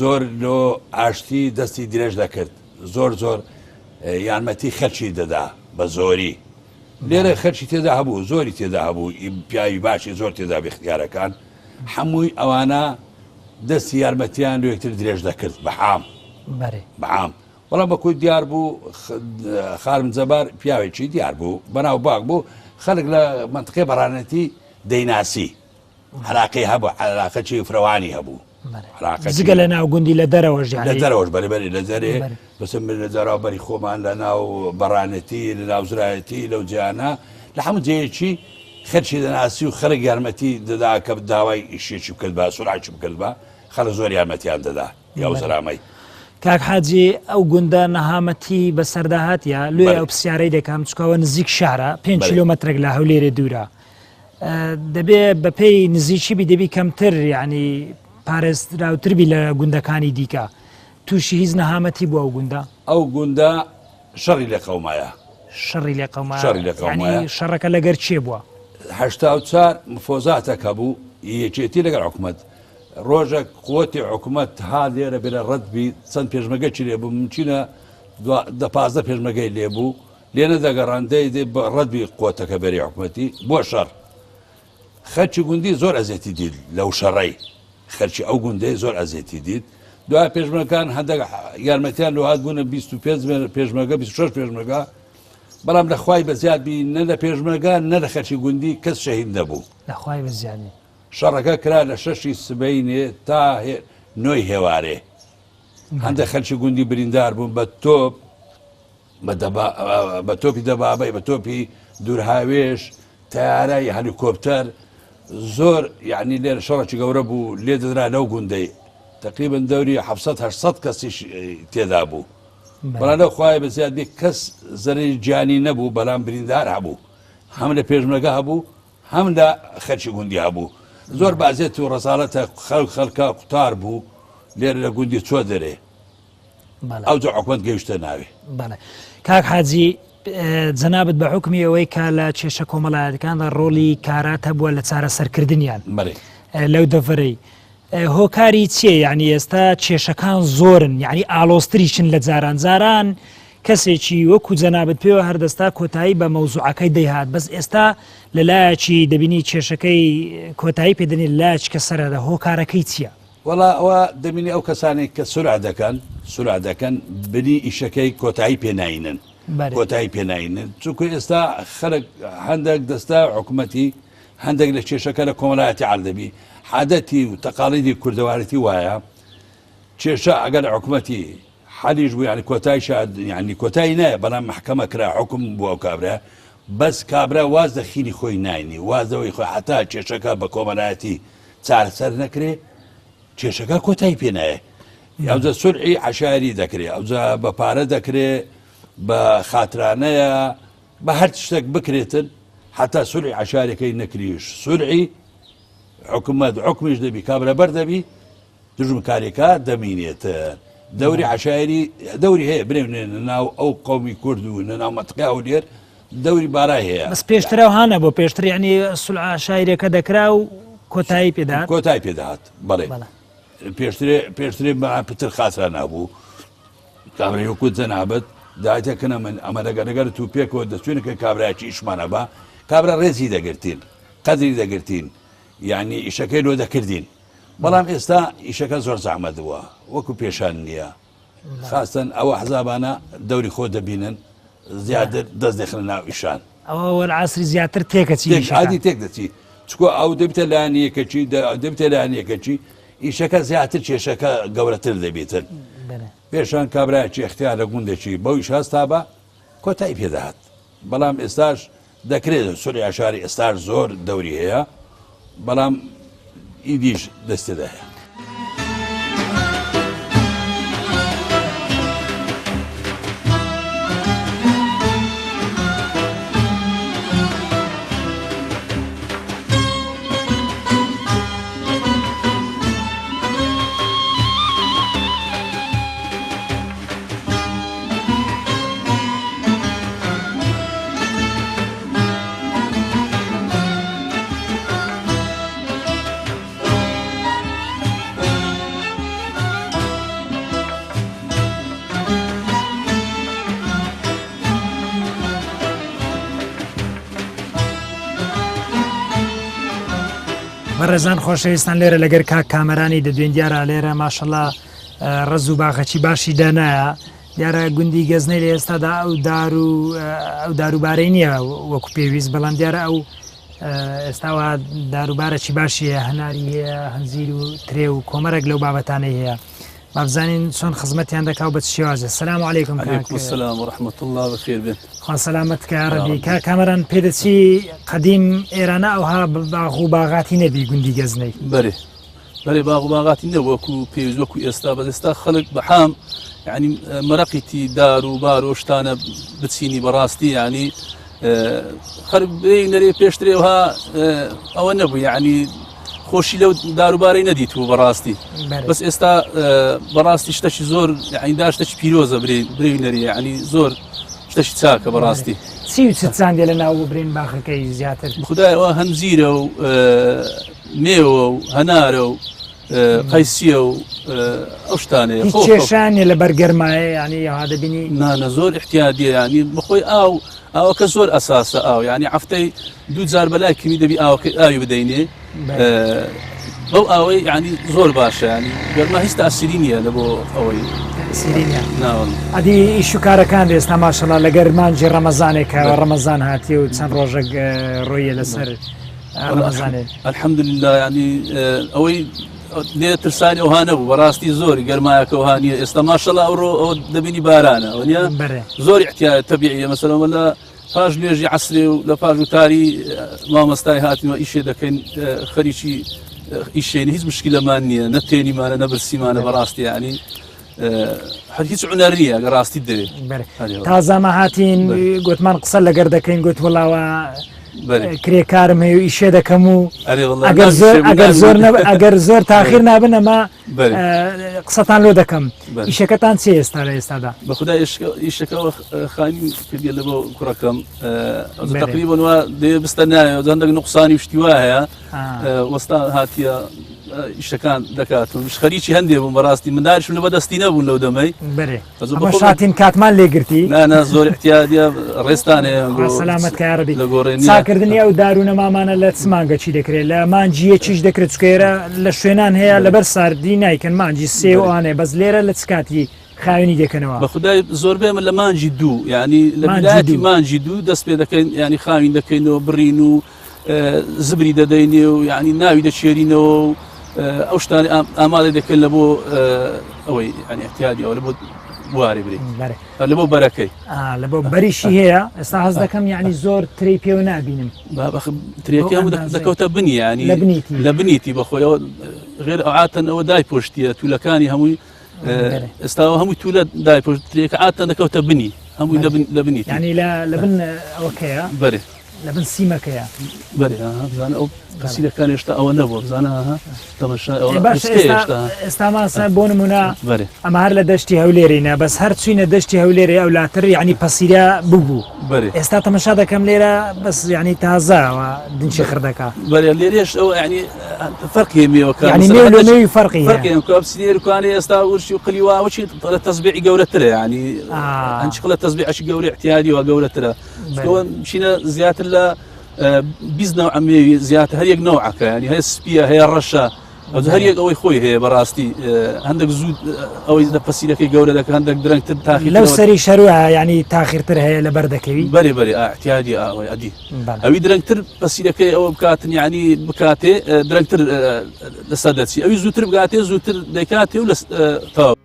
[SPEAKER 9] زۆر لۆ ئاشتی دەستی درێژ دەکرد زۆر زۆر یارمەتی خەلکی دەدا بە زۆری لێرە خەلکی تێدا هەبوو زۆری تێدا هەبوو پیاوی باشی زۆر تێدا بختیارەکان هەمووی ئەوانە دەستی یارمەتیان لۆ یەکتر درێژ دەکرد بەعام بەعام بەڵام بەکوی دیار بوو خارم جەبار پیاوێکی دیار بوو بەناو باغ بوو خەڵک لە منطقەی بەڕانەتی دەیناسی علاقەی هەبوو علاقەکی فرەوانی هەبوو
[SPEAKER 1] جگە لە ناو گوندی لە دەرەوەش
[SPEAKER 9] لە دەرەوەش بەرێ بەرێ لە دەرێ بەسە من لە دەرا بەری خۆمان لە ناو بەڕانەتی لە ناو زرایەتی لەو جیانە لە هەموو جێیەکی خەرچی دەناسی و خەڵک یارمەتی دەدا کە داوای ئیشێکی بکرد بە سوڵحێکی بکرد بە خەڵک زۆر یارمەتیان دەدا یاو زەرامەی.
[SPEAKER 1] کاک حاجی ئەو گوندە نەهامەتی بەسەردا هاتیە لێ ئەو پرسیارەی دەکەم چکەوە نزیک شارە 5 کیلۆمەترێک لە هەولێرێ دوورە دەبێ بەپێی نزیکی بی دەبی کەمتر یعنی پارێزراوتر بی لە گوندەکانی دیکە تووشی هیچ نەهامەتی بوو ئەو گوندە؟
[SPEAKER 9] ئەو گوندە شەڕی لێ قەومایە.
[SPEAKER 1] شەڕی لێ قەومایە؟
[SPEAKER 9] شەڕی لێ قەومایە.
[SPEAKER 1] یعنی شەڕەکە لەگەر کێ بووە؟
[SPEAKER 9] 84 مفۆزاتەک هەبوو یەکێتی لەگەڵ حکومەت ڕۆژێک قوتی حکومەت ها لێرە بێرە ڕەت بی چەند پێشمەگەکی لێ بوو ممکنە دە 15 پێشمەگەی لێ بوو لێ نەدەگەڕان دەی دەی بە ڕەت بی قوتەکە بەری حکومەتی بۆ شەڕ خەرکی گوندی زۆر ئەزێتی دیت لەو شەڕەی خەرکی ئەو گوندەی زۆر ئەزێتی دیت دوای پێشمەکان هەندێک یارمەتیان لۆ هات بوونە 25 پێشمەگە 26 پێشمەگە بەڵام لە خوای بەزیاد بی نە لە پێشمەگە نە لە خەرکی گوندی کەس شەهید نەبوو.
[SPEAKER 1] لە خوای بەزیاد بی.
[SPEAKER 9] شەڕەکە کرا لە شەشی سبەینێ تا نۆی هێوارێ هەندێک خەرکی گوندی بریندار بوون بە تۆپ بە تۆپی دەبابەی بە تۆپی دوورهاوێژ تەیارای هەلیکۆپتەر زۆر یعنی لێرە شەڕێکی گەورە بوو لێ دەدرا لەو گوندەی تقریبا دەوری 700 800 کەسیش تێدا بوو بەڵام لەو خوایە بە زیاد بێ کەس زەرەری گیانی نەبوو بەڵام بریندار هەبوو هەم لە پێشمەگە هەبوو هەم لە خەرکی گوندی هەبوو زۆر بازێت و ڕەزاڵەتە خەڵک خەڵکە قوتار بوو لێرە لە گوندی چۆ دەرێ ئەوجا حکومەت گەیشتە ناوێ.
[SPEAKER 1] بەڵێ کاک حاجی جەنابت بە حوکمی ئەوەی کە لە کێشە کۆمەڵایەتەکاندا ڕۆڵی کارات هەبووە لە چارەسەرکردنیان لەو دەڤەرەی هۆکاری چییە یعنی ئێستا کێشەکان زۆرن یعنی ئالۆزتریشن لە جاران جاران کەسێکی وەکو جەنابت پێوە هەردەستا کۆتایی بە مەوزوعەکەی دەیهات بەس ئێستا لەلایەکی دەبینی کێشەکەی کۆتایی پێدەنی لەلایەکی کە سەرەدە هۆکارەکەی چییە؟
[SPEAKER 9] وەڵا ئەوە دەبینی ئەو کەسانەی کە سولع دەکەن سولع دەکەن بنی ئیشەکەی کۆتایی پێ ناینن کۆتایی پێ ناینن چونکو ئێستا خەڵک هەندێک دەستە حکوومەتی هەندێک لە کێشەکە لە کۆمەڵایەتی عال دەبی عادەتی و تەقالیدی کوردەوارەتی وایە کێشە ئەگەر حکوومەتی حەلیش بوو یعنی کۆتای شاد یعنی کۆتایی نایە بەڵام محکەمە کرا حکم بۆ ئەو کابرا بەس کابرا واز لە خینی خۆی ناینی وازەوەی خۆی حتا کێشەکە بە کۆمەلایەتی چارەسەر نەکرێ کێشەکە کۆتایی پێ نایە ئەوجا سولحی عەشایری دەکرێ ئەوجا بە پارە دەکرێ بە خاترانەیە بە هەر شتێک بکرێتن حتا سولحی عەشایرەکەی نەکریش سولحی حکومەت حکمیش دەبی کابرا بەر دەبی دژمکارێکە دەمینێتن دەوری عەشایری دەوری هەیە بنێ ناو ئەو قومی کورد و ناو مەتقیا و لێر دەوری بارای هەیە.
[SPEAKER 1] بەس پێشتر ئەوها نەبوو پێشتر یعنی سولع شایرەکە دەکرا و کۆتایی پێدات
[SPEAKER 9] کۆتای پێدەهات بەڵێ پێشترێ پێشترێ بە پتر خاترا نابوو کابرای وەکو جەنابەت دایتەکەنە من ئەمە لەگەر لەگەر تو پێکەوە دەچوینەکە کابراکی ئیشمانە بە کابرا ڕێزی دەگرتین قەدری دەگرتین یعنی ئیشەکەی لۆ دەکردین بەڵام ئێستا ئیشەکە زۆر زەحمەت بووە وەکو پێشان نییە خاستەن ئەوە حزابانە دەوری خۆ دەبینن زیاتر دەست دەخنە ناو ئیشان.
[SPEAKER 1] ئەوە وەلعەسری زیاتر تێکەچی
[SPEAKER 9] تێک عادی تێک دەچی چکۆ ئەو دەبتە لایەنیەکەچی دەبتە لایەنیەکەچی ئیشەکە زیاتر کێشەکە گەورەتر دەبێتن پێشان کابرایەکی اختیار لە گوندێکی بەو ئیش هەستا بە کۆتایی پێدەهات بەڵام ئێستاش دەکرێت سوری عشاری ئێستاش زۆر دەوری هەیە بەڵام ئیدیش دەستێدا هەیە.
[SPEAKER 1] بەڕێزان خۆشەویستان لێرە لەگەر کاک کامەرانی دەدوێن دیارە لێرە ماشەڵا ڕەز و باخەچی باشی دانایە دیارە گوندی گەزنەی لە ئێستادا ئەو دار و ئەو داروبارەی نییە وەکو پێویست بەڵام دیارە ئەو ئێستاوە داروبارەکی باشی هەیە هەناری هەیە هەنجیر و ترێ و کۆمەرێک لەو بابەتانەی هەیە بابزانین چۆن خزمەتیان دەکا و بە چ شێوازە سلام علیکم
[SPEAKER 10] علیکم السلام و رحمة الله بەخێر بێن
[SPEAKER 1] خوا سەلامەت کە ڕەبی کا کامەران پێدەچی قەدیم ئێرانە ئەوها باغ و باغاتی نەبی گوندی گەزنەی
[SPEAKER 10] بەرێ بەرێ باغ و باغاتی نەبوو وەکو پێویست وەکو ئێستا بەس ئێستا خەڵک بەحام یعنی مەرەقیتی دار و بار و شتانە بچینی بەڕاستی یعنی خەرک بێ نەرێ پێشترێوها ئەوە نەبوو یعنی خۆشی لەو داروبارەی نەدیتبوو بەڕاستی بەس ئێستا بەڕاستی شتەکی زۆر یعنی دار شتەکی پیرۆزە برێ برێ نەرێ یعنی زۆر شتەکی چاکە بەڕاستی
[SPEAKER 1] چی و چ چاندێ لە ناو برین باخەکەی زیاتر
[SPEAKER 10] خدایەوە هەنجیرە و مێوە و هەنارە و قەیسیە و ئەو شتانەیە
[SPEAKER 1] هیچ کێشە نیە لەبەر گەرمایە یعنی یاها دەبینی
[SPEAKER 10] نانە زۆر احتیادیە ینی بخۆی ئاو ئاوەکە زۆر ئەساسە ئاو ینی هەفتەی دوو جار بەلای کمی دەبی ئاوەکە ئاوی بدەینێ بەو ئاوەی ینی زۆر باشە ینی گەرما هیچ تاسیری نییە لە بۆ ئەوەی
[SPEAKER 1] تاسیری نیە ئەدی ئیش و کارەکان ئێستا ماشەڵا لەگەر مانجی ڕەمەزانێکە ڕەمەزان هاتی و چەند ڕۆژێک ڕۆیە لەسەر
[SPEAKER 10] الحمدلله ینی ئەوەی لێ ترسانی ئەوها نەبوو بەڕاستی زۆر گەرمایەکە ئەوها نییە ئێستا ماشەڵا ئەوڕۆ ئەوە دەبینی بارانە ئەوە نییە زۆر احتیاج تەبیعیە مەسەلەن لە پاش نوێژی عەسرێ و لە پاش وتاری مامۆستای هاتینەوە ئیشێ دەکەین خەریکی ئیشێن هیچ مشکلەمان نییە نە تێنیمانە نە برسیمانە بەڕاستی ینی هەر هیچ عونەر نییە گە ڕاستی دەوێت
[SPEAKER 1] تازامە هاتین گوتمان قسە لەگەر دەکەین گوت وڵاوە کرێکارم هەیە و ئیشێ دەکەم و ئەگەر زۆر ئەگەر زۆر ئەگەر زۆر تاخیر نابن ئەمە قسەتان لۆ دەکەم ئیشەکەتان چێ ئێستا لە ئێستادا
[SPEAKER 10] بەخدا ئیشەکەەوە خانی کردی لە بۆ کوڕەکەم تقریبا وا دێ بستە نایە هەندێک نقصانی شتیوا هەیە وەستا هاتیە ئیشەکان دەکات و خەریکی هەندێ بووم بەڕاستی منداریشم لە بەدەستی نەبوون لەو دەمەی
[SPEAKER 1] بەرێ شاتین کاتمان لێگرتی
[SPEAKER 10] نانا زۆر احتیادیە ڕێستانێ
[SPEAKER 1] سەلامەت کاربی لە گۆڕێ چاکردنی ئەو دار و نەمامانە لە چ مانگە چی دەکرێت لە مانجیە چیش دەکرێت چکێرە لە شوێنان هەیە لەبەر ساردی نایکەن مانجی سێ وانێ بەس لێرە لە چ کاتی خاوێنی دەکەنەوە
[SPEAKER 10] بە خودای زۆربەی من لە مانجی دوو یعنی لە بدایەتی مانجی دوو دەست پێ دەکەین ینی خاوین دەکەینەوە بڕین و زبری دەدەینێ و یعنی ناوی دەچێرینەوە و ئەو شتانی ئامادە دەکەن لە بۆ ئەوەی ینی احتیادی ئەوە لە بۆ بواری بری لە بۆ بەرەکەی
[SPEAKER 1] لە بۆ بەریشی هەیە ئێستا هەز دەکەم یعنی زۆر تری پێوە نابینم
[SPEAKER 10] ترێکە دەکەوتە بنی ینی لە بنیتی بەخۆیەوە غێر ئەعاتن ئەوە دای پۆشتیە تولەکانی هەمووی ئێستاوە هەمووی تولە دایپۆش ترێکە عاتە دەکەوتە بنی هەمووی لە بن لە بنی
[SPEAKER 1] ینی لە لە بن ئەوەکەیە
[SPEAKER 10] بەرێ
[SPEAKER 1] لە بن سیمەکەیە
[SPEAKER 10] بەرێ بزانە ئەو پەسیلەکان هێشتا ئەوە نەبووە بزانە تەمەشا ئەوە
[SPEAKER 1] باش ئێستا ماسە بۆ نمونە
[SPEAKER 10] بەرێ
[SPEAKER 1] ئەمە هەر لە دەشتی هەولێرینە بەس هەر چوینە دەشتی هەولێرێ ئەو لاتر یعنی پەسیرە ببوو
[SPEAKER 10] بەرێ
[SPEAKER 1] ئێستا تەمەشا دەکەم لێرە بەس یعنی تازەوە دنچی خڕ دەکا
[SPEAKER 10] بەرێ لێرێش ئەو یعنی فەرقی مێوەکان
[SPEAKER 1] یعنی مێو لە مێوی فەرقی هەیە.
[SPEAKER 10] فەرقی هەیە کە بچینە ئێستا ورشی و قلیوا وەچی لە تەزبیعی گەورەترە یعنی هەنچ قلە تەزبیعەکی گەورە احتیادی وا گەورەترە چونکە بچینە زیاتر لە 20 نەوع مێوی زیاتر هەر یەک نەوعەکە یعنی هەیە سپیە هەیە ڕەشە ئەو هەر یەک ئەوەی خۆی هەیە بەڕاستی هەندێک زوو ئەوەی لە پەسیلەکەی گەورە دەکە هەندێک درەنگتر تاخی
[SPEAKER 1] لەو سەری شەروە ینی تاخیرتر هەیە لەبەر دەکەوی
[SPEAKER 10] بەرێ بەرێ احتیاجی ئاوەی ئەدی ئەوی درەنگتر پەسیلەکەی ئەوە بکاتن یعنی بکاتێ درەنگتر لەسەر دەچی ئەوی زووتر بگاتێ زووتر دەکاتێ و لە تەواو.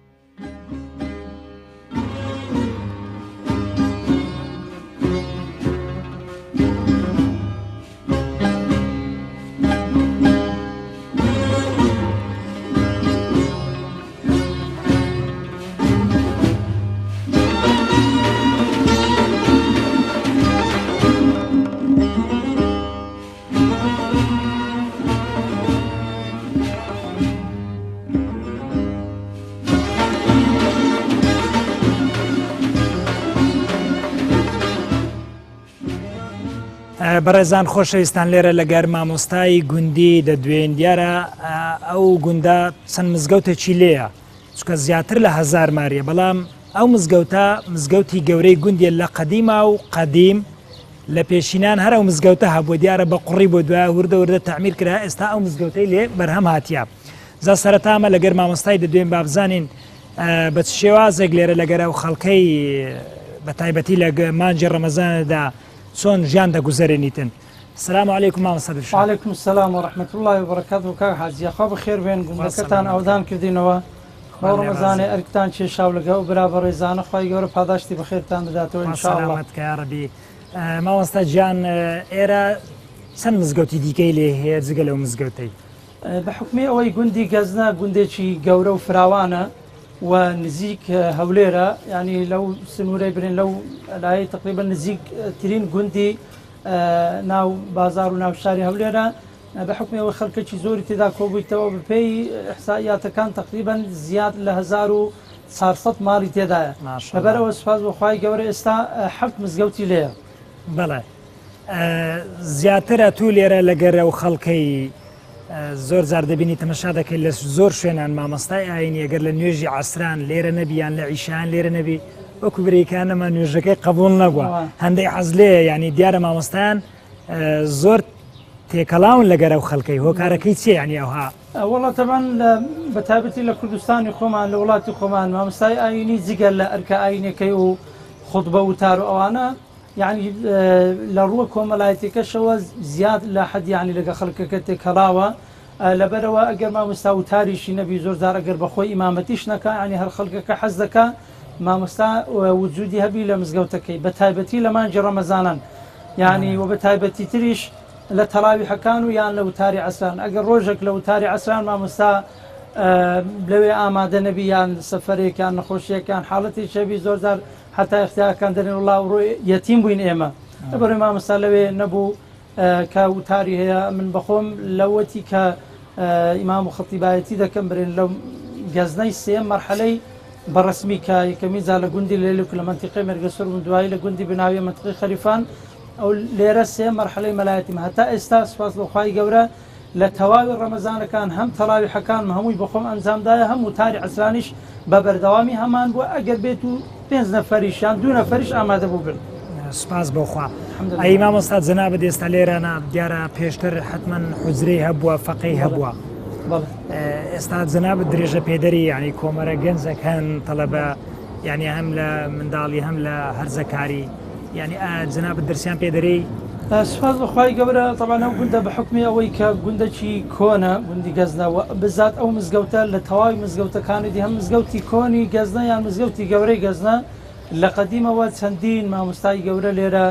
[SPEAKER 1] بەڕێزان خۆشەویستان لێرە لەگەر مامۆستای گوندی دەدوێن دیارە ئەو گوندە چەند مزگەوتێکی لێیە چکە زیاتر لە هزار ماریە بەڵام ئەو مزگەوتە مزگەوتی گەورەی گوندیە لە قەدیما و قەدیم لە پێشینان هەر ئەو مزگەوتە هەبووە دیارە بە قوڕی بۆ دوایە وردە وردە تەعمیر کرا ئێستا ئەو مزگەوتەی لێ بەرهەم هاتیە جا سەرەتا ئەمە لەگەر مامۆستای دەدوێن با بزانین بە چ شێوازێک لێرە لەگەر ئەو خەڵکەی بە تایبەتی لە مانگی ڕەمەزاندا چۆن ژیان دەگوزەرێنیتن سلام علیکم مامۆستا دلشاد.
[SPEAKER 11] وعلیکم السلام و رحمة اللە وبرکاته کاک حاجی یاخوا بەخێر بێن گوندەکەتان ئاودان کردینەوە بەو ڕەمەزانەی ئەرکتان کێشاو لەگە ئەو برا بەڕێزانە خوای گەورە پاداشتی بەخێرتان بداتەوە ان شاء اللە.
[SPEAKER 1] سلامەت کە یاڕەبی مامۆستا گیان ئێرە چەند مزگەوتی دیکەی لێ هەیە جگە لەو مزگەوتەی؟
[SPEAKER 11] بە حوکمی ئەوەی گوندی گەزنە گوندێکی گەورە و فراوانە و نزیک هەولێرە یانی لەو سنوورەی برێن لەو لایەی تقریبا نزیک ترین گوندی ناو بازار و ناو شاری هەولێرە بە حوکمی ئەوەی خەڵکێکی زۆری تێدا کۆبوویتەوە بەپێی ئیحسائیاتەکان تەقریبەن زیاد لە 1400 ماڵی تێدایە لەبەر ئەوە سوپاس بۆ خوای گەورە ئێستا حەفت مزگەوتی لێیە.
[SPEAKER 1] بەڵێ زیاتر ئەتوو لێرە لەگەر ئەو خەڵکەی زۆر جار دەبینی تەمەشا دەکەی لە زۆر شوێنان مامۆستای ئاینی ئەگەر لە نوێژی عەسران لێرە نەبی یان لە عیشان لێرە نەبی وەکو برێکانەمان نوێژەکەی قبول نەبووە هەندێک حەز لێیە ینی دیارە مامۆستایان زۆر تێکەڵاون لەگەر ئەو خەڵکەی هۆکارەکەی چیە یانی ئەوها؟
[SPEAKER 11] وەڵا تەبعەن لە بەتایبەتی لە کوردستانی خۆمان لە وڵاتی خۆمان مامۆستای ئایینی جگە لە ئەرکە ئایینەکەی و خوتبە وتار و ئەوانە یعنی لە ڕووە کۆمەلایەتیەکەشەوە زیاد لە حەد یعنی لەگە خەڵکەکە تێکەڵاوە لەبەرەوە ئەگەر مامۆستا وتاریشی نەبی زۆر جار ئەگەر بەخۆی ئیمامەتیش نەکا یعنی هەر خەڵکەکە حەز دەکا مامۆستا وجودی هەبی لە مزگەوتەکەی بە تایبەتی لە مانگی ڕەمەزانان یعنی و بە تایبەتی تریش لە تەراویحەکان و یان لە وتاری عەسران ئەگەر ڕۆژێک لە وتاری عەسران مامۆستا لەوێ ئامادە نەبی یان سەفەرێک یان نەخۆشیەک یان حاڵەتێک هەبی زۆر جار حتا اختیارەکان دەرێن وڵا ڕۆ یەتیم بووین ئێمە لەبەرەوەی مامۆستا لەوێ نەبوو کە وتاری هەیە من بەخۆم لەوەتی کە ئیمام و خەتیبایەتی دەکەم برێن لەو گەزنەی سێم مەرحەلەی بەڕسمی کە یەکەمی جار لە گوندی لێلوک لە مەنتیقەی مێرگەسۆر بووم دوایی لە گوندی بناویە مەنتیقەی خەریفان ئەو لێرە سێ مەرحەلەی مەلایەتیم هەتا ئێستا سوپاس بۆ خوای گەورە لە تەواوی ڕەمەزانەکان هەم تەراویحەکانم هەمووی بەخۆم ئەنجامدایە هەم وتاری عەسرانیش بە بەردەوامی هەمان بووە ئەگەر بێت و پێنج نەفەریش یان دوو نەفەریش ئامادە بووبن.
[SPEAKER 1] سوپاس بۆ خوا. ئەی مامۆستا جەنابت ئێستا لێرانە دیارە پێشتر حەتمەن حوجرەی هەبووە فەقێی هەبووە ئێستا جەنابت درێژە پێدەری یعنی کۆمەرە گەنجەک هەن تەڵەبە یعنی هەم لە منداڵی هەم لە هەرزەکاری یعنی جەنابت دەرسیان پێ دەرێی؟
[SPEAKER 11] سوپاس بۆ خوای گەورە تەبعەن ئەو گوندە بە حوکمی ئەوەی کە گوندەکی کۆنە گوندی گەزنە و بزات ئەو مزگەوتە لە تەواوی مزگەوتەکانی دی هەم مزگەوتی کۆنی گەزنە یان مزگەوتی گەورەی گەزنە لە قەدیمەوە چەندین مامۆستای گەورە لێرە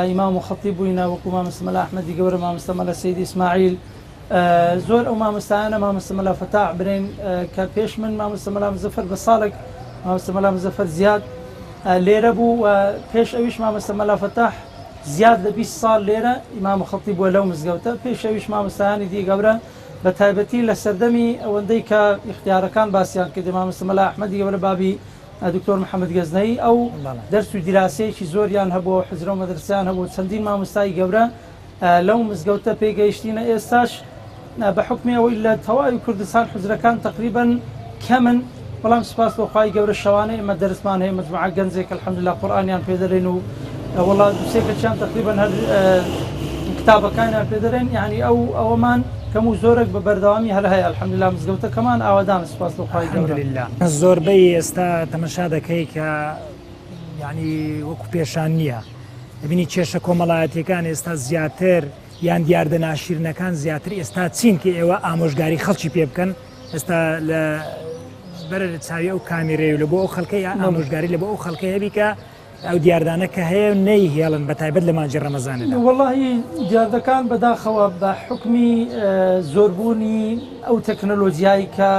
[SPEAKER 11] ئیمام و خەتیب بووینە وەکو مامۆستا مەلا ئەحمەدی گەورە مامۆستا مەلا سەید ئیسماعیل زۆر ئەو مامۆستایانە مامۆستا مەلا فەتاح برێن کە پێش من مامۆستا مەلا مزەفەر بە ساڵێک مامۆستا مەلا مزەفەر زیاد لێرە بوو و پێش ئەویش مامۆستا مەلا فەتاح زیاد لە 20 ساڵ لێرە ئیمام و خەتیب بووە لەو مزگەوتە پێش ئەویش مامۆستایانی دی گەورە بە تایبەتی لە سەردەمی ئەوەندەی کە ئیختیارەکان باسیان کردی مامۆستا مەلا ئەحمەدی گەورە بابی دکتۆر محەممەد گەزنەیی ئەو دەرس و دیراسەیەکی زۆریان هەبوو حوجرە و مەدرسەیان هەبوو چەندین مامۆستای گەورە لەو مزگەوتە پێگەیشتینە ئێستاش بە حوکمی ئەوەی لە تەواوی کوردستان حوجرەکان تەقریبەن کەمن بەڵام سوپاس بۆ خوای گەورە شەوانە ئێمە دەرسمان هەیە مەجموعە گەنجێک الحمدلله قورئانیان پێ دەرێن و وەڵا دوو سێ کەچیان تەقریبەن هەر کتابەکانیان پێ دەرێن یعنی ئەو ئەوەمان کەم و زۆرێک بە بەردەوامی هەر هەیە الحمدلله مزگەوتەکەمان ئاوادانە سوپاس بۆ خوای گەورە.
[SPEAKER 1] الحمدلله زۆربەی ئێستا تەمەشا دەکەی کە یعنی وەکو پێشان نییە دەبینی کێشە کۆمەڵایەتیەکان ئێستا زیاتر یان دیاردە ناشیرنەکان زیاتر ئێستا چین کە ئێوە ئامۆژگاری خەڵکی پێ بکەن ئێستا لە بەر چاوی ئەو کامیرەیە لە بۆ ئەو خەڵکە یا ئامۆژگاری لە بۆ ئەو خەڵکە هەبی کە ئەو دیاردانە کە هەیە نەی هێڵن بە تایبەت لە مانگی ڕەمەزاندا.
[SPEAKER 11] وەڵاهی دیاردەکان بەداخەوە بە حوکمی زۆربوونی ئەو تەکنەلۆجیای کە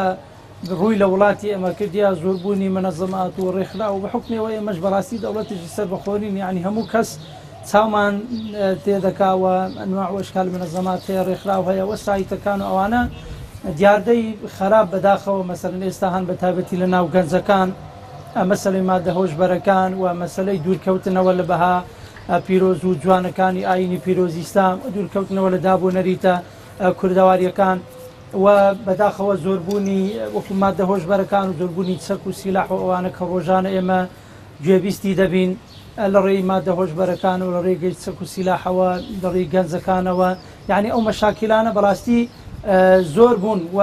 [SPEAKER 11] ڕووی لە وڵاتی ئێمە کردیە زۆربوونی منەزەمات و ڕێکخراو بە حوکمی ئەوە ئێمەش بەڕاستی دەوڵەتێکی سەربەخۆ نین یانی هەموو کەس چاومان تێدەکا و ئەنواع و ئەشکال منەزەمات هەیە ڕێکخراو هەیە وە سایتەکان و ئەوانە دیاردەی خراپ بەداخەوە مەسەلەن ئێستا هەن بە تایبەتی لە ناو گەنجەکان مەسەلەی مادە هۆشبەرەکان و مەسەلەی دوورکەوتنەوە لە بەها پیرۆز و جوانەکانی ئایینی پیرۆزی ئیسلام و دوورکەوتنەوە لە داب و نەریتە کوردەوارییەکان و بەداخەوە زۆربوونی وەکو مادە هۆشبەرەکان و زۆربوونی چەک و سیلاح و ئەوانە کە ڕۆژانە ئێمە گوێبیستی دەبین لە ڕێی مادە هۆشبەرەکان و لە ڕێگەی چەک و سیلاحەوە لە ڕێی گەنجەکانەوە یعنی ئەو مەشاکیلانە بەڕاستی زۆر بوون و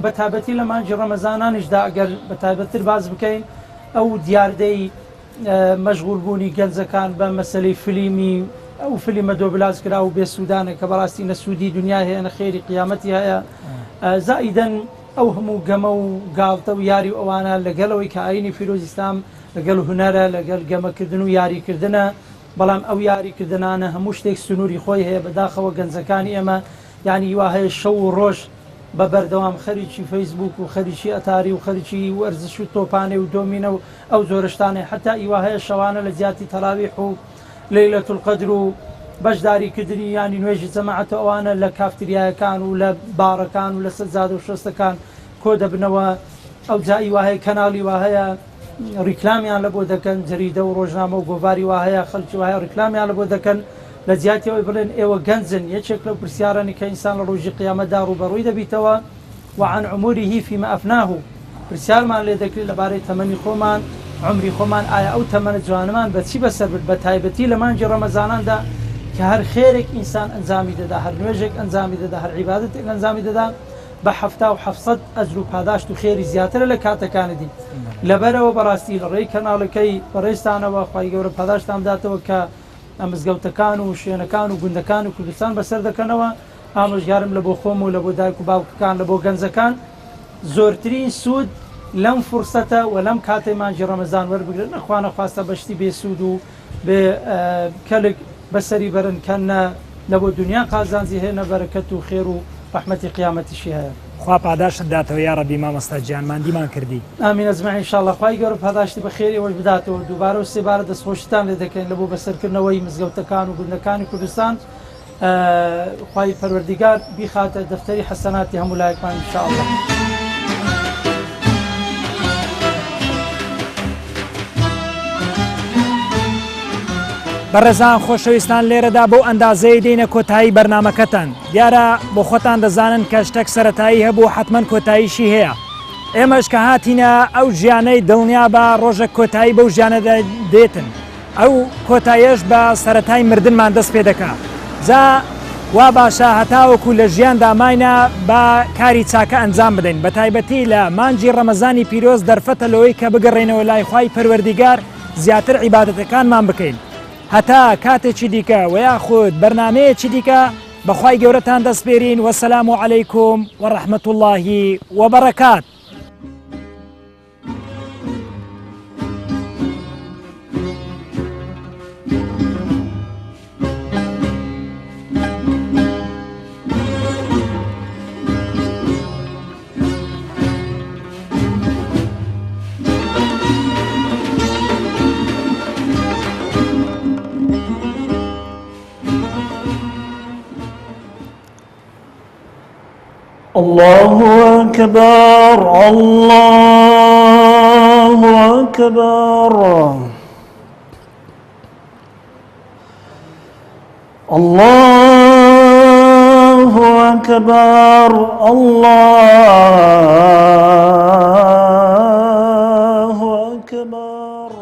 [SPEAKER 11] بە تایبەتی لە مانگی ڕەمەزانانیشدا ئەگەر بە تایبەتتر باس بکەین ئەو دیاردەی مەشغول بوونی گەنجەکان بە مەسەلەی فلیمی ئەو فلیمە دۆبلاژ کرا و بێسوودانە کە بەڕاستی نە سوودی دنیای هەیە نە خێری قیامەتی هەیە زائیدەن ئەو هەموو گەمە و گاڵتە و یاری و ئەوانە لەگەڵەوەی کە ئاینی پیرۆز ئیسلام لەگەڵ هونەرە لەگەڵ گەمەکردن و یاریکردنە بەڵام ئەو یاریکردنانە هەموو شتێک سنووری خۆی هەیە بەداخەوە گەنجەکانی ئێمە یانی وا هەیە شەو و ڕۆژ بە بەردەوام خەریکی فەیسبووک و خەریکی ئەتاری و خەریکی وەرزش و تۆپانێ و دۆمینە و ئەو جۆرە شتانەی حەتا ئی وا هەیە شەوانە لە جیاتی تەراویح و لەیلە القدر و بەشداری کردنی یانی نوێژی جەماعەت و ئەوانە لە کافتریایەکان و لە باڕەکان و لەسەر جادە و شۆستەکان کۆ دەبنەوە ئەوجا ئی وا هەیە کەناڵی وا هەیە ڕیکلامیان لە بۆ دەکەن، جەریدە و ڕۆژنامە و گۆڤاری وا هەیە خەڵکی وا هەیە ڕیکلامیان لە بۆ دەکەن، لە جیاتی ئەوەی بڵێن ئێوە گەنجن، یەکێک لەو پرسیارانەی کە ئینسان لە ڕۆژی قیامەتدا ڕووبەڕووی دەبیتەوە، وعن عمره فیما افناه، پرسیارمان لێ دەکرێت لەبارەی تەمەنی خۆمان، عومری خۆمان، ئایا ئەو تەمەنە جوانەمان بە چی بەسەر برد، بە تایبەتی لە مانگی ڕەمەزاناندا کە هەر خێرێک ئینسان ئەنجامی دەدا، هەر نوێژێک ئەنجامی دەدا، هەر عیبادەتێک ئەنجامی دەدا، بە 7700 ئەجر و پاداشت و خێری زیاترە لە کاتەکانی دی لەبەرئەوە بەڕاستی لە ڕێی کەناڵەکەی بەڕێزتانەوە خوای گەورە پاداشتان بداتەوە کە مزگەوتەکان و شوێنەکان و گوندەکان و کوردستان بەسەر دەکەنەوە ئامۆژگارم لە بۆ خۆم و لە بۆ دایک و باوکەکان لە بۆ گەنجەکان زۆرترین سوود لەم فرسەتە و لەم کاتەی مانگی ڕەمەزان وەربگرن نەخوا نەخواستە بە شتی بێ سوود و بێ کەلک بەسەری بەرن کە نە لە بۆ دونیا قازانجی هەیە نە بەرەکەت و خێر و ڕەحمەتی قیامەتیشی هەیە.
[SPEAKER 1] خوا پاداشتت داتەوە یاڕەبی مامۆستا گیان ماندیمان کردی.
[SPEAKER 11] آمین اجمعین ان شاءاللە خوای گەورە پاداشتی بە خێری ئێوەش بداتەوە دووبارە و سێبارە دەستخۆشیتان لێ دەکەین لە بۆ بەسەرکردنەوەی مزگەوتەکان و گوندەکانی کوردستان خوای پەروەردیگار بیخاتە دەفتەری حەسەناتی هەموو لایەکمان ان شاءاللە.
[SPEAKER 1] بەڕێزان خۆشەویستان لێرەدا بەو ئەندازەیە دێینە کۆتایی بەرنمەکەتان دیارە بۆ خۆتان دەزانن کە شتێک سەتایی هەبوو حتمما کۆتاییشی هەیە ئێمەش کە هاتینە ئەو ژیانەی دڵنیا بە ڕۆژە کۆتایی بەو ژیانە دێتن ئەو کۆتایەش بە سەرەتای مردنمان دەست پێ دەکا. جا وا باشە هەتاوەکو لە ژیاندا ماینە با کاری چاکە ئەنجام بدەین بە تایبەتی لە مانگی ڕەمەزانی پیرۆز دەرفەتە لەوەی کە بگەڕێینەوە لای خوای پەروەردیگار زیاتر عیبادەتەکانمان بکەین هەتا کاتێکی دیکە وە یاخود بەرنامەیەکی دیکە بەخوای گەورەتان دەسپێرین وەسەلام عەلەیکوم وەڕەحمەت اللهی وبەڕەکات.
[SPEAKER 12] اللە اکبر اللە اکبر اللە اکبر اللە اکبر.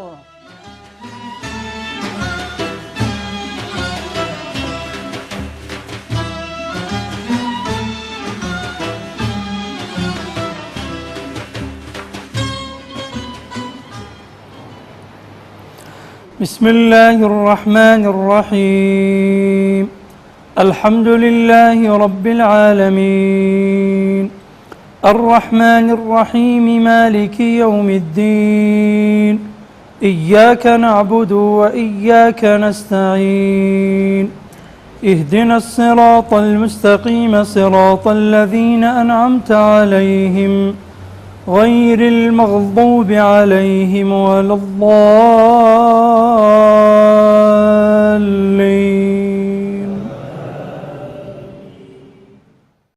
[SPEAKER 11] بسم الله الرحمن الرحيم الحمد لله رب العالمين الرحمن الرحيم مالك يوم الدين إياك نعبد وإياك نستعين اهدنا الصراط المستقيم صراط الذين أنعمت عليهم غير المغضوب عليهم ولا الضالين.